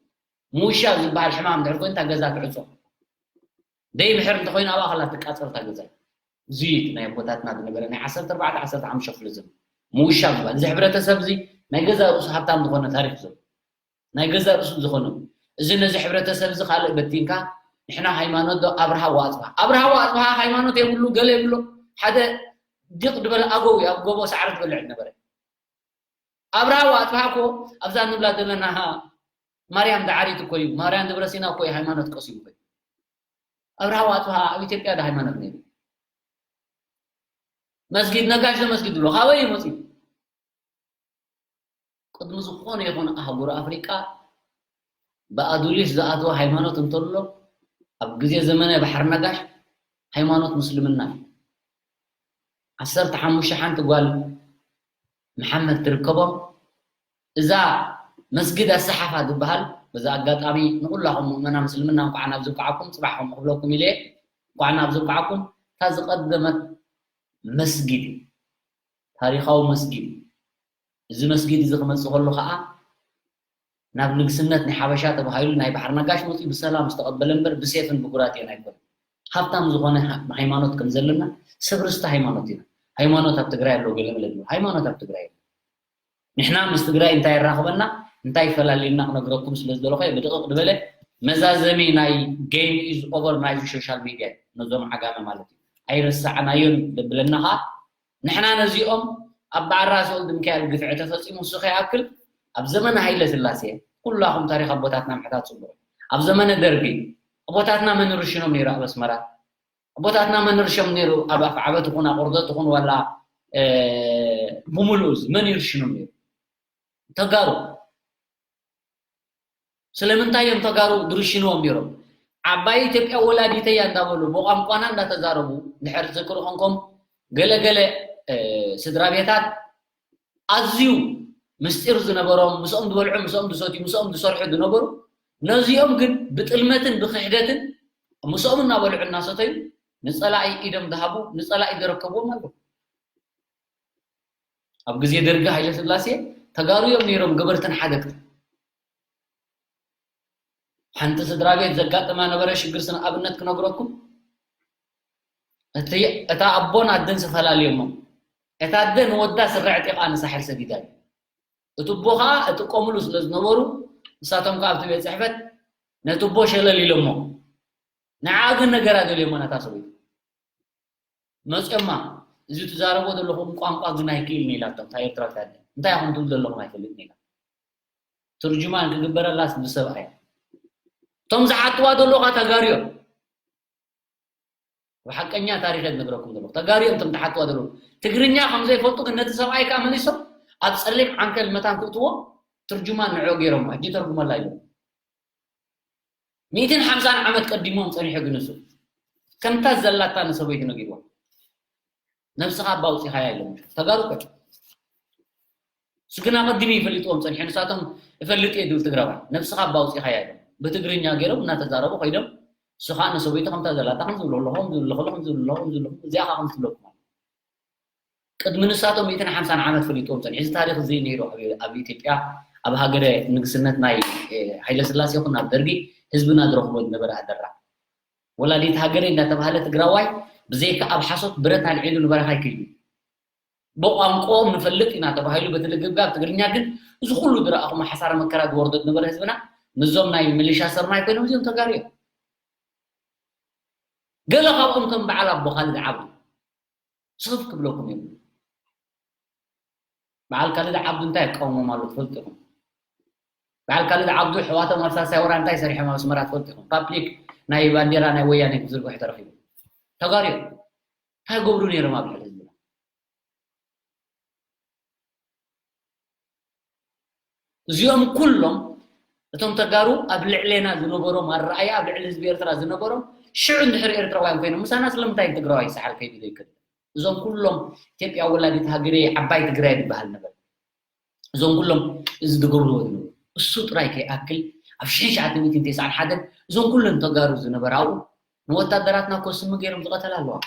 ምውሻብ ዝበሃል ሕማም ድሕር ኮይኑ እታ ገዛ ትዕፆ ደይ ምሕር እንተኮይኑ ኣብኣ ከላ ትቃፀል እታ ገዛ እዚ ናይ ኣቦታትና ዝነበረ ናይ ዓሰርተ ኣርባዕተ ዓሰርተ ሓሙሽተ ክፍለ ዘመን ምውሻብ ዝበሃል እዚ ሕብረተሰብ እዚ ናይ ገዛ ርእሱ ሃብታም ዝኾነ ታሪክ ዘሎ ናይ ገዛ ርእሱ ዝኾነ እዚ ነዚ ሕብረተሰብ እዚ ካልእ በቲንካ ንሕና ሃይማኖት ዶ ኣብርሃ ወኣፅብሃ ኣብርሃ ወኣፅብሃ ሃይማኖት የብሉ ገለ የብሎ ሓደ ዲቕ ዝበለ ኣገው እዩ ኣብ ጎቦ ሳዕሪ ትበልዕ ዝነበረ ኣብርሃ ወኣፅብሃ እኮ ኣብዛ ንብላ ዘለና ማርያም ዳዓሪት እኮ እዩ ማርያም ደብረሲና እኮ እዩ ሃይማኖት ቀሲሙ እኮ ኣብርሃ ወኣፅብሃ ኣብ ኢትዮጵያ ዶ ሃይማኖት ነይሩ መስጊድ ነጋሽ ዶ መስጊድ ብሎ ካበይ እዩ መፅዩ ቅድሚ ዝኾነ ይኹን ኣህጉር ኣፍሪቃ ብኣዱሊስ ዝኣተወ ሃይማኖት እንተሎ ኣብ ግዜ ዘመነ ባሕሪ ነጋሽ ሃይማኖት ምስልምና እዩ ዓሰርተ ሓሙሽተ ሓንቲ ጓል መሓመድ ትርከቦም እዛ መስጊድ ኣሰሓፋ ዝበሃል በዚ ኣጋጣሚ ንኩላኹም ምእመና ምስልምና እንኳዕ ናብ ዝብቃዓኩም ፅባሕ ከም ክብለኩም ኢለ እንኳዕ ናብ ዝብቃዓኩም እታ ዝቀደመት መስጊድ እዩ ታሪኻዊ መስጊድ እዩ እዚ መስጊድ እዚ ክመፅእ ከሎ ከዓ ናብ ንግስነት ናይ ሓበሻ ተባሂሉ ናይ ባሕሪ ነጋሽ መፅኡ ብሰላም ዝተቐበለ እምበር ብሴፍን ብጉራዴን ኣይኮነ ሃብታም ዝኾነ ሃይማኖት ከም ዘለና ሰብ ርስቲ ሃይማኖት ኢና ሃይማኖት ኣብ ትግራይ ኣለዉ ገለ መለ ሃይማኖት ኣብ ትግራይ ንሕና ምስ ትግራይ እንታይ የራኽበና እንታይ ይፈላልየና ክነግረኩም ስለ ዝደለኹ ብድቕቕ ዝበለ መዛዘሚ ናይ game is over ናይዚ social media ነዞም ዓጋመ ማለት እዩ ኣይረሳዕናዮን ደብለና ከዓ ንሕና ነዚኦም ኣብ በዓል ራስ ወልድ ሚካኤል ግፍዒ ተፈፂሙ እሱ ከይኣክል ኣብ ዘመነ ሃይለ ስላሴ ኩላኹም ታሪኽ ኣቦታትና ምሕታት ፅቡቕ። ኣብ ዘመነ ደርጊ ኣቦታትና መን ይርሽኖም ነይሩ ኣብ ኣስመራ? ኣቦታትና መን ይርሽኖም ነይሩ ኣብ ኣፍዓበት ይኹን ኣቆርደት ይኹን ዋላ ብሙሉእ መን ይርሽኖም ነይሩ? ተጋሩ። ስለምንታይ እዮም ተጋሩ ድርሽንዎም ነይሮም? ዓባይ ኢትዮጵያ ወላዲተያ እንዳበሉ ብቋንቋና እንዳተዛረቡ እንድሕር ትዝክሩ ኮንኩም ገለገለ ስድራ ቤታት ኣዝዩ ምስጢር ዝነበሮም ምስኦም ዝበልዑ ምስኦም ዝሰትዩ ምስኦም ዝሰርሑ ዝነበሩ ነዚኦም ግን ብጥልመትን ብክሕደትን ምስኦም እናበልዑ እናሰተዩ ንፀላኢ ኢዶም ዝሃቡ ንፀላኢ ዘረከብዎም ኣለዉ። ኣብ ግዜ ደርጊ ሃይለ ስላሴ ተጋሩ እዮም ነይሮም ገበርትን ሓደግትን። ሓንቲ ስድራ ቤት ዘጋጥማ ነበረ ሽግር ስን ኣብነት ክነግረኩም። እቲ እታ ኣቦን ኣደን ዝፈላልዮሞ እታ ኣደ ንወዳ ስረ ዕጢቓ ንሳሕል ሰዲዳ እዩ። እቲ ኣቦ ከዓ እጥቀምሉ ስለ ዝነበሩ ንሳቶም ከዓ ኣብቲ ቤት ፅሕፈት ነቲ ኣቦ ሸለል ኢሎሞ ንዓ ግን ነገራ ደልዮሞ ነታ ሰበይቲ መፅዮማ እዚ ትዛረቦ ዘለኹም ቋንቋ ግን ኣይክእልን ኢላቶም እታ ኤርትራዊት ኣደ እንታይ ኢኹም ትብሉ ዘለኹም ኣይፈልጥን ኢላ ትርጅማን ክግበረላስ ብሰብኣይ እቶም ዝሓትዋ ዘለኹ ተጋርዮም ብሓቀኛ ታሪኸ ዝነግረኩም ዘለኹ ተጋርዮም እቶም ዝሓትዋ ዘለኹ ትግርኛ ከም ዘይፈልጡ ግን ነቲ ሰብኣይ ከዓ መሊሶም ኣብ ፀሊም ዓንከል መታን ክእትዎ ትርጅማን ንዕኦ ገይሮም ሕጂ ተርጉመላ ኢሎም ሚእትን ሓምሳን ዓመት ቀዲሞም ፀኒሑ ግን እሱ ከምታ ዘላታ ንሰበይቱ ነጊርዋ ነብስኻ ኣባ ኣውፂኻያ ኢሎም ተጋሩ እኮ እሱ ግን ኣቐዲሙ ይፈልጥዎም ፀኒሑ ንሳቶም እፈልጥ እየ ዝብል ትግራዋይ ነብስኻ ኣባ ኣውፂኻያ ኢሎም ብትግርኛ ገይሮም እናተዛረቡ ኮይዶም እሱ ከዓ ንሰበይቱ ከምታ ዘላታ ከም ዝብሎ ኣለኹ ከም ዝብሎ ኣለኹ ከም ዝብሎ ኣለኹ ከም ዝብሎ እዚኣ ከዓ ከም ትብለኩም ኣለ ቅድሚ ንሳቶም ሚእትን ሓምሳን ዓመት ፈሊጥዎም ጸኒሑ። እዚ ታሪኽ እዚ ነይሩ ኣብ ኢትዮጵያ ኣብ ሃገረ ንግስነት ናይ ሃይለስላሴ ይኹን ኣብ ደርጊ ህዝብና ዝረኽቦ ዝነበረ ኣደራ። ወላዲት ሃገረይ እንዳተባህለ ትግራዋይ ብዘይካ ኣብ ሓሶት ብረት ኣልዒሉ ንበረኻ ይከይድ እዩ። ብቋንቋኦም ንፈልጥ ኢና ተባሂሉ በቲ ልግብጋብ ትግርኛ ግን እዚ ኩሉ ዝረኣኹሞ ሓሳረ መከራ ዝወርዶ ዝነበረ ህዝብና ነዞም ናይ ሚሊሻ ስርናይ ኮይኖም እዚኦም ተጋሩ እዮም። ገለ ካብኦም ከም በዓል ኣቦ ካልድ ዓብዱ ስኽፍ ክብለኩም የብሉ። በዓል ካልድ ዓብዱ እንታይ የቃውሞም ኣሎ ትፈልጡ ኢኹም። በዓል ካልድ ዓብዱ ኣሕዋቶም ኣብ ሳልሳይ ወራር እንታይ ሰሪሖም ኣብ ኣስመራ ትፈልጡ ኢኹም። ፓፕሊክ ናይ ባንዴራ ናይ ወያነ ክዝርግሑ ተረኺቡ። ተጋሩ እዮም። እንታይ ገብሩ ነይሮም ኣብ ልዕሊ ህዝብና። እዚኦም ኩሎም እቶም ተጋሩ ኣብ ልዕሌና ዝነበሮም ኣረኣያ ኣብ ልዕሊ ህዝቢ ኤርትራ ዝነበሮም ሽዑ እንድሕር ኤርትራውያን ኮይኖም ምሳና ስለምንታይ ትግራዋይ ይሰሓል ከይዱ ዘይክእል እዞም ኩሎም ኢትዮጵያ ወላዲት ሃገሬ ዓባይ ትግራይ ዝበሃል ነበር እዞም ኩሎም እዚ ዝገብርዎ ዝነበሩ እሱ ጥራይ ከይኣክል ኣብ ሽሕን ትሽዓተ ሚእትን ተስዓን ሓደን እዞም ኩሎም ተጋሩ ዝነበሩ ኣብኡ ንወታደራትና ኮስሚ ገይሮም ዝቐተላ ኣለዋ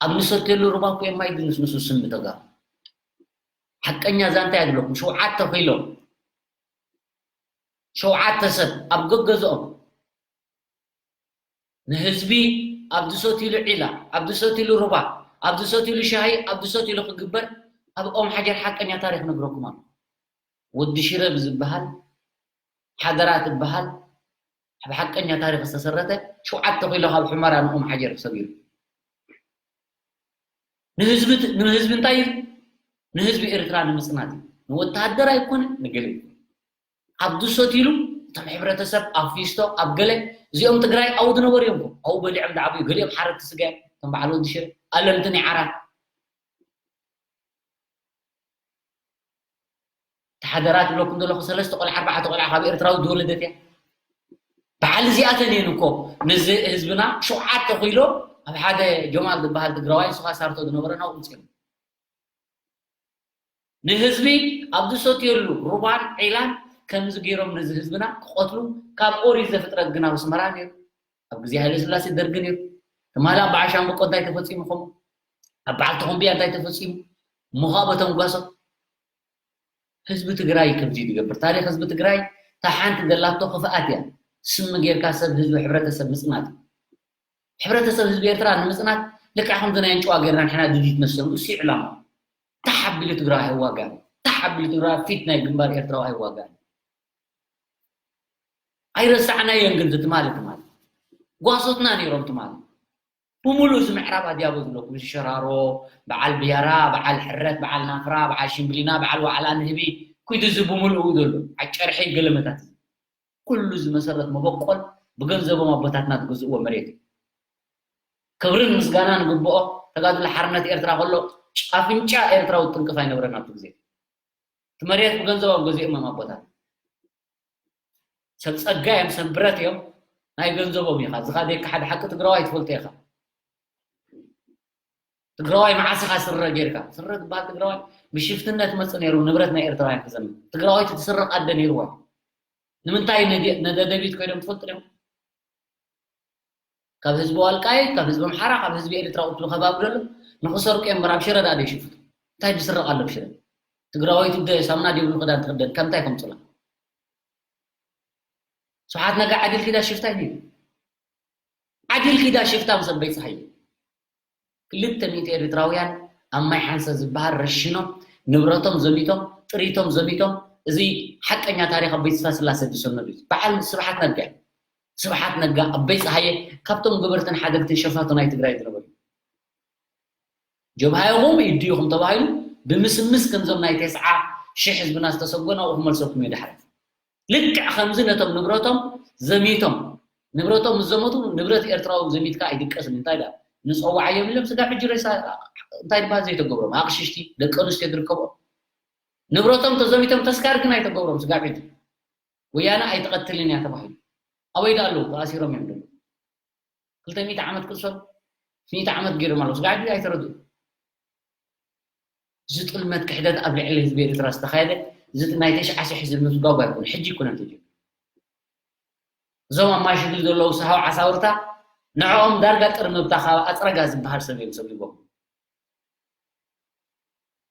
ኣብ ንሰትየሉ ሩባ እኮ እዮም ማይ ድንስንሱ ስሚ ተጋሩ ሓቀኛ ዛንታ እያ ዝብለኩም ሸውዓተ ኮይሎም ሸውዓተ ሰብ ኣብ ገገዝኦም ንህዝቢ ኣብ ዝሰትይሉ ዒላ ኣብ ዝሰትይሉ ሩባ ኣብ ዝሰትይሉ ሻሂ ኣብ ዝሰትይሉ ክግበር ኣብ ኦም ሓጀር ሓቀኛ ታሪክ ነግረኩም ኣሎ ወዲ ሽረ ብዝበሃል ሓደራ ትበሃል ኣብ ሓቀኛ ታሪክ ዝተሰረተ ሸውዓተ ኮይሎ ካብ ሑመራ ንኦም ሓጀር ሰጊሩ ንህዝቢ እንታይ ንህዝቢ ኤርትራ ንምፅናት ንወተሃደር ኣይኮነ ንገለ ኣብ ዝሰትይሉ እቶም ሕብረተሰብ ኣብ ፊስቶ ኣብ ገለ እዚኦም ትግራይ ኣብኡ ዝነበሩ እዮም ኣብኡ በሊዖም ዝዓብዩ ገሊኦም ሓረድቲ ስጋ እዮም እቶም በዓል ወዲ ሽረ ኣለምቲ ናይ ዓራት ሓደራ ትብለኩም ዘለኹ ሰለስተ ቆልዓ ኣርባዕተ ቆልዓ ካብ ኤርትራዊ ዝወለደት እያ በዓል እዚኣተን እየን እኮ ነዚ ህዝብና ሸውዓተ ኪሎ ኣብ ሓደ ጀማል ዝበሃል ትግራዋይ ንስኻ ሳርቶ ዝነበረ ናብኡ ውፅኦም ንህዝቢ ኣብ ዝሰትየሉ ሩባን ዒላን ከምዚ ገይሮም ነዚ ህዝብና ክቐትሉ ካብ ኦሪት ዘፍጥረት ግን ኣብ ኣስመራ ነይሩ ኣብ ግዜ ሃይለስላሴ ደርጊ ነይሩ ትማሊ ኣብ በዓል ሻምበቆ እንታይ ተፈፂሙ ከምኡ ኣብ በዓል ተኾምብያ እንታይ ተፈፂሙ እሞ ከዓ በቶም ጓሶት ህዝቢ ትግራይ ከምዚ ዝገብር ታሪክ ህዝቢ ትግራይ እታ ሓንቲ ዘላቶ ክፍኣት እያ ስሚ ጌርካ ሰብ ህዝቢ ሕብረተሰብ ምፅናት ሕብረተሰብ ህዝቢ ኤርትራ ንምፅናት ልክዕ ከምዚ ናይ ኣንጭዋ ጌርና ንሕና ድልዩ ትመስል እሱ ዕላማ ታሕ ኣቢሉ ትግራዋይ ኣይዋጋእን ታሕ ኣቢሉ ትግራዋይ ፊት ናይ ግንባር ኤርትራዊ ኣይዋጋእን ኣይረሳዕናዮን ግን ትማሊ ትማሊ ጓሶትና ነይሮም ትማሊ ብምሉእ እዚ ምዕራብ ኣድያቦ ዘለኩም፣ እዚ ሸራሮ፣ በዓል ብያራ፣ በዓል ሕረት፣ በዓል ናፍራ፣ በዓል ሽምብሊና፣ በዓል ዋዕላ ንህቢ፣ ኩይዱ እዚ ብምሉእ ዘሎ ዓጨርሒ ገለመታት፣ ኩሉ እዚ መሰረት መበቆል ብገንዘቦም ኣቦታትና ዝገዝእዎ መሬት እዩ። ክብርን ምስጋናን ግብኦ። ተጋድሎ ሓርነት ኤርትራ ከሎ ኣፍንጫ ኤርትራዊ ጥንቅፍ ኣይነብረን ኣብቲ ግዜ። እቲ መሬት ብገንዘቦም ገዚኦም እዮም ኣቦታት። ሰብ ጸጋ እዮም፣ ሰብ ብረት እዮም። ናይ ገንዘቦም ኢኻ ዝኻ ደካ ሓደ ሓቂ ትግራዋይ ትፈልጦ ኢኻ። ትግራዋይ መዓስ ኢኻ ስረ ጌርካ? ስረ ዝበሃል ትግራዋይ ብሽፍትነት መጽእ ነይሩ፣ ንብረት ናይ ኤርትራውያን ክዘምት። ትግራዋይ ትስረቕ ኣደ ነይርዋ። ንምንታይ ነደ- ነደደቢት ኮይዶም ትፈልጡ ዲኹም? ካብ ህዝቢ ዋልቃይት፣ ካብ ህዝቢ ኣምሓራ፣ ካብ ህዝቢ ኤርትራ ቅትሉ ከባቢ ዘሎ ንኽሰርቁ እዮም እምበር ኣብ ሽረ ደኣ ደይሽፍቱ። እንታይ ዝስረቕ ኣሎ ኣብ ሽረ? ትግራወይቲ ደ ሳሙና ድዩ ክዳን ትኽደን፣ ከምታይ ከምፅላ? ስብሓት ነጋ ዓዲል ኪዳ ሽፍታ እዩ ነይሩ። ዓዲል ኪዳ ሽፍታ ምስ ኣበይ ፀሃየ። ክልተ ሚእቲ ኤርትራውያን ኣብ ማይ ሓንሰ ዝበሃል ረሽኖም፣ ንብረቶም ዘሚቶም፣ ጥሪቶም ዘሚቶም። እዚ ሓቀኛ ታሪኽ ኣበይ ተስፋ ስላሴ ዝሰነዱ እዩ። በዓል ስብሓት ነጋ እዩ። ስብሓት ነጋ፣ ኣበይ ፀሃየ ካብቶም ገበርትን ሓደግትን ሸፋቱ ናይ ትግራይ ዝነበሩ። ጀብሃ ኢኹም፣ ኢዲ ኢኹም ተባሂሉ ብምስምስ ከምዞም ናይ ተስዓ ሺሕ ህዝብና ዝተሰጎ ናብኡ ክመልሰኩም እዩ ድሓር። ልክዕ ከምዚ ነቶም ንብረቶም ዘሚቶም፣ ንብረቶም ምስ ዘመቱ፣ ንብረት ኤርትራዊ ዘሚትካ ኣይድቀስን፣ እንታይ ደኣ ንፀዋዓዮም ኢሎም ስጋብ ሕጂ ሬሳ እንታይ ድበሃል ዘይተገብሮም፣ ኣቕሽሽቲ ደቂ ኣንስትዮ ዝርከብኦም ንብረቶም ተዘሚቶም ተስካር ግን ኣይተገብሮም። ስጋብ ሕጂ ወያነ ኣይትቐትልን እያ ተባሂሉ ኣበይ ደኣ ኣለዉ? ተኣሲሮም እዮም ዘለዉ። ክልተ ሚእቲ ዓመት ክእሰሩ፣ ሚእቲ ዓመት ገይሮም ኣለዉ። ስጋዕ ድዩ ኣይተረድኡ። እዚ ጥልመት ክሕደት ኣብ ልዕሊ ህዝቢ ኤርትራ ዝተኻየደ፣ እዚ ናይ ተሽዓ ሽሕ ህዝቢ ምስጓጓ ኣይኮነ፣ ሕጂ ኣይኮነን ተጀሚሩ። እዞም ኣብ ማሽግል ዘለዉ ሰሃው ዓሳውርታ፣ ንዕኦም ዳርጋ ጥርምብታ ካብ ኣጽረጋ ዝበሃል ሰብ እዮም ሰጒጎም።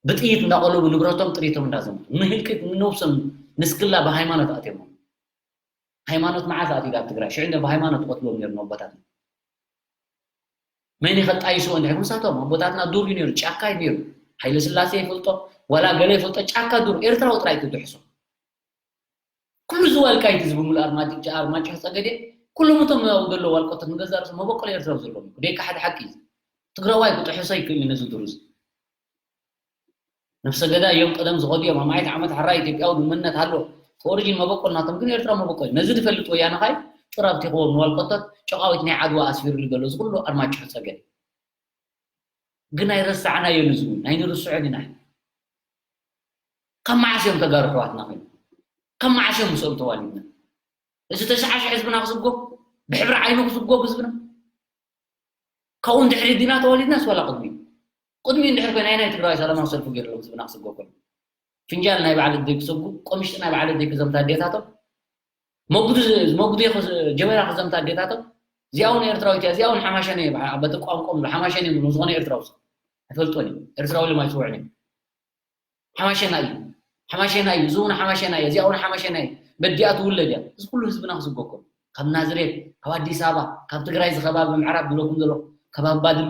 ብጥይት እንዳቐለቡ ንብረቶም ጥሪቶም እንዳዘምቱ፣ ንህልቂት ንነብሶም ንስክላ ብሃይማኖት ኣትዮሞም። ሃይማኖት መዓስ ኣትዩ ኣብ ትግራይ? ሽዑ እንደ ብሃይማኖት ትቐትልዎም ነይሩ ኣቦታትና። መን ይኸጣይስዎ እንድሕር ንሳቶም ኣቦታትና ዱር እዩ ነይሩ፣ ጫካ እዩ ነይሩ። ሃይለ ስላሴ ይፈልጦ፣ ዋላ ገለ ይፈልጦ፣ ጫካ ዱር ኤርትራዊ ጥራይ ትድሕሶ። ኩሉ እዚ ዋልቃይት እዚ ብምሉእ ኣርማጭ-፣ ኣርማጭሆ ጸገዴ፣ ኩሎም እቶም ኣብኡ ዘለዉ ዋልቆታት ንገዛእ ርእሶም መበቆል ኤርትራዊ ዘለዎም እዩ። ደቂ ሓደ ሓቂ እዩ። ትግራዋይ ክጥሕሶ ይክእል እዩ ነዚ ዱር እዚ። ነፍሰ ገዳይ እዮም፣ ቀደም ዝኸዱ እዮም። ኣማኢት ዓመት ሓራ ኢትዮጵያዊ መንነት ኣሎ። እቲ ኦሪጂን መበቆል ናቶም ግን ኤርትራዊ መበቆል እዩ። ነዚ ዝፈልጥ ወያነ ኻይ ጥራብ ቲኽዎም ንዋልቆታት ጨቃዊት ናይ ዓድዋ ኣስፊሩሉ ዘሎ እዚ ኩሉ ኣርማጭሆ ጸገዴ። ግን ኣይረሳዕናዮን፣ እዚ እውን ኣይንርስዖን ኢና። ካብ መዓስ እዮም ተጋሩ ኣሕዋትና ኮይኖም? ካብ መዓስ እዮም ምስኦም ተዋሊድና? እዚ ተሽዓ ሽሕ ህዝብና ክስጎግ፣ ብሕብሪ ዓይኑ ክስጎግ ህዝብና? ካብኡ እንድሕሪ ዲና ተዋሊድናስ ዋላ ቅድሚ? ቅድሚ እንድሕር ኮይና ናይ ትግራይ ሰላማዊ ሰልፊ ገይሩ ህዝብና ክስጎግ ከሎ? ፍንጃል ናይ በዓል ኣደይ ክሰጉ፣ ቆምሽጢ ናይ በዓል ኣደይ ክዘምታ ኣዴታቶም፣ መጉዲ፣ መጉዲ ጀበና ክዘምታ ኣዴታቶም፣ እዚኣ እውን ኤርትራዊት እያ፣ እዚኣ እውን ሓማሸነ እያ፣ በቲ ቋንቋኦም ሓማሸነ እዮም ዝብሉ፣ ዝኾነ ኤርትራዊ ሰብ ኣይፈልጦን እዩ። ኤርትራዊ ኢሎም ኣይፅውዑን እዮም። ሓማሸና እዩ፣ ሓማሸና እዩ፣ እዚ እውን ሓማሸና እዩ፣ እዚኣ እውን ሓማሸና እዩ፣ በዲኣ ትውለድ እያ። እዚ ኩሉ ህዝብና ክስጎ ከሎ፣ ካብ ናዝሬት፣ ካብ ኣዲስ ኣበባ፣ ካብ ትግራይ ዝኸባቢ ምዕራብ ዝብለኩም ዘሎ፣ ከባቢ ባድመ፣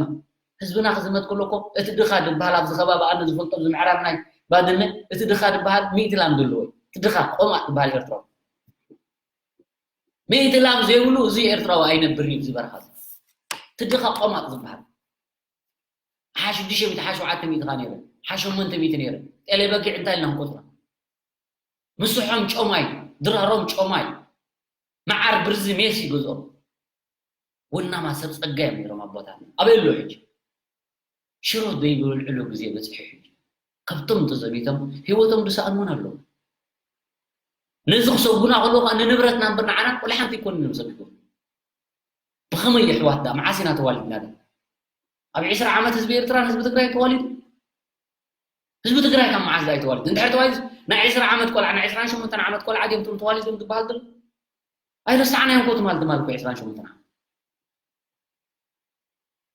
ህዝብና ክዝመት ከሎ እኮ፣ እቲ ድኻ ዝበሃል ኣብዚ ከባቢ ኣነ ዝፈልጦ፣ ኣብዚ ምዕራብ ናይ ባድመ፣ እቲ ድኻ ዝበሃል ሚእቲ ላም ዘለዎ እዩ። እቲ ድኻ ቆማጥ ዝበሃል ኤርትራዊ። ሚእቲ ላም ዘይብሉ እዚ ኤርትራዊ ኣይነብርን እዩ፣ እዚ በረኻ እዚ። እቲ ድኻ ቆማጥ ዝበሃል። ሓ ሽዱሽተ ሚእቲ፣ ሓ ሸውዓተ ሚእቲ ኻ ነይረ፣ ሓ ሸሞንተ ሚእቲ ነይረ። ጤለ በጊዕ እንታይ ኢልና ክንቆጽራ? ምስሖም ጮማ እዩ፣ ድራሮም ጮማ እዩ። መዓር ብርዚ ሜስ ይገዝኦም። ወናማ ሰብ ጸጋ እዮም ነይሮም ኣቦታትና። ኣበይ ኣለዉ ሕጂ? ሽሮ ዘይበልዕሉ ግዜ በጺሑ ሕጂ። ካብቶም ተዘሚቶም ህይወቶም ዝሰኣኑ እውን ኣለዉ። ነዚ ክሰጉና ከለዉ ኸኣ ንንብረትና እምበር ንዓና ወላ ሓንቲ ኣይኮኑን እዮም ሰጒጎም። ብኸመይ የሕዋት ደኣ? መዓስ ኢና ተዋሊድና ደኣ? ኣብ ዕስራ ዓመት ህዝቢ ኤርትራን ህዝቢ ትግራይ ተዋሊዱ? ህዝቢ ትግራይ ካብ መዓስ ደኣ እዩ ተዋሊዱ? እንድሕር ተዋሊዱ ናይ ዕስራ ዓመት ቆልዓ፣ ናይ ዕስራን ሸሞንተን ዓመት ቆልዓ ድዮም እቶም ተዋሊዶም ዝበሃል ዘሎ? ኣይረሳዕናዮን እኮ ትማል ትማል እኮ ዕስራን ሸሞንተን ዓመት።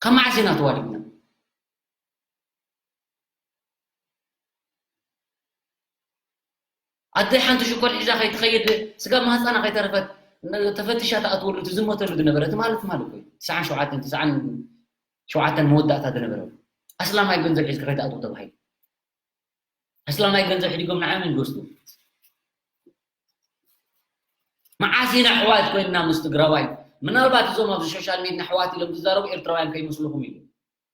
ካብ መዓስ ኢና ተዋሊድና? ኣደይ ሓንቲ ሽኮር ሒዛ ከይትኸይድ፣ ስጋብ ማህፀና ከይተረፈት ተፈቲሻ ትኣትወሉ ትዝመተሉ ዝነበረ፣ እቲ ማለት ማለት እኮ እዩ። ትስዓን ሸውዓተን፣ ትስዓን ሸውዓተን መወዳእታ ዝነበረ። ኣስላማይ ገንዘብ ሒዝካ ከይትኣትው ተባሂሉ። ኣስላማይ ገንዘብ ሒዲጎም ንዓይ መን ዝወስዱ? መዓስ ኢና ኣሕዋት ኮይንና ምስ ትግራዋይ? ምናልባት እዞም ኣብዚ ሶሻል ሚድያ ኣሕዋት ኢሎም ዝዛረቡ ኤርትራውያን ከይመስልኹም ኢሉ።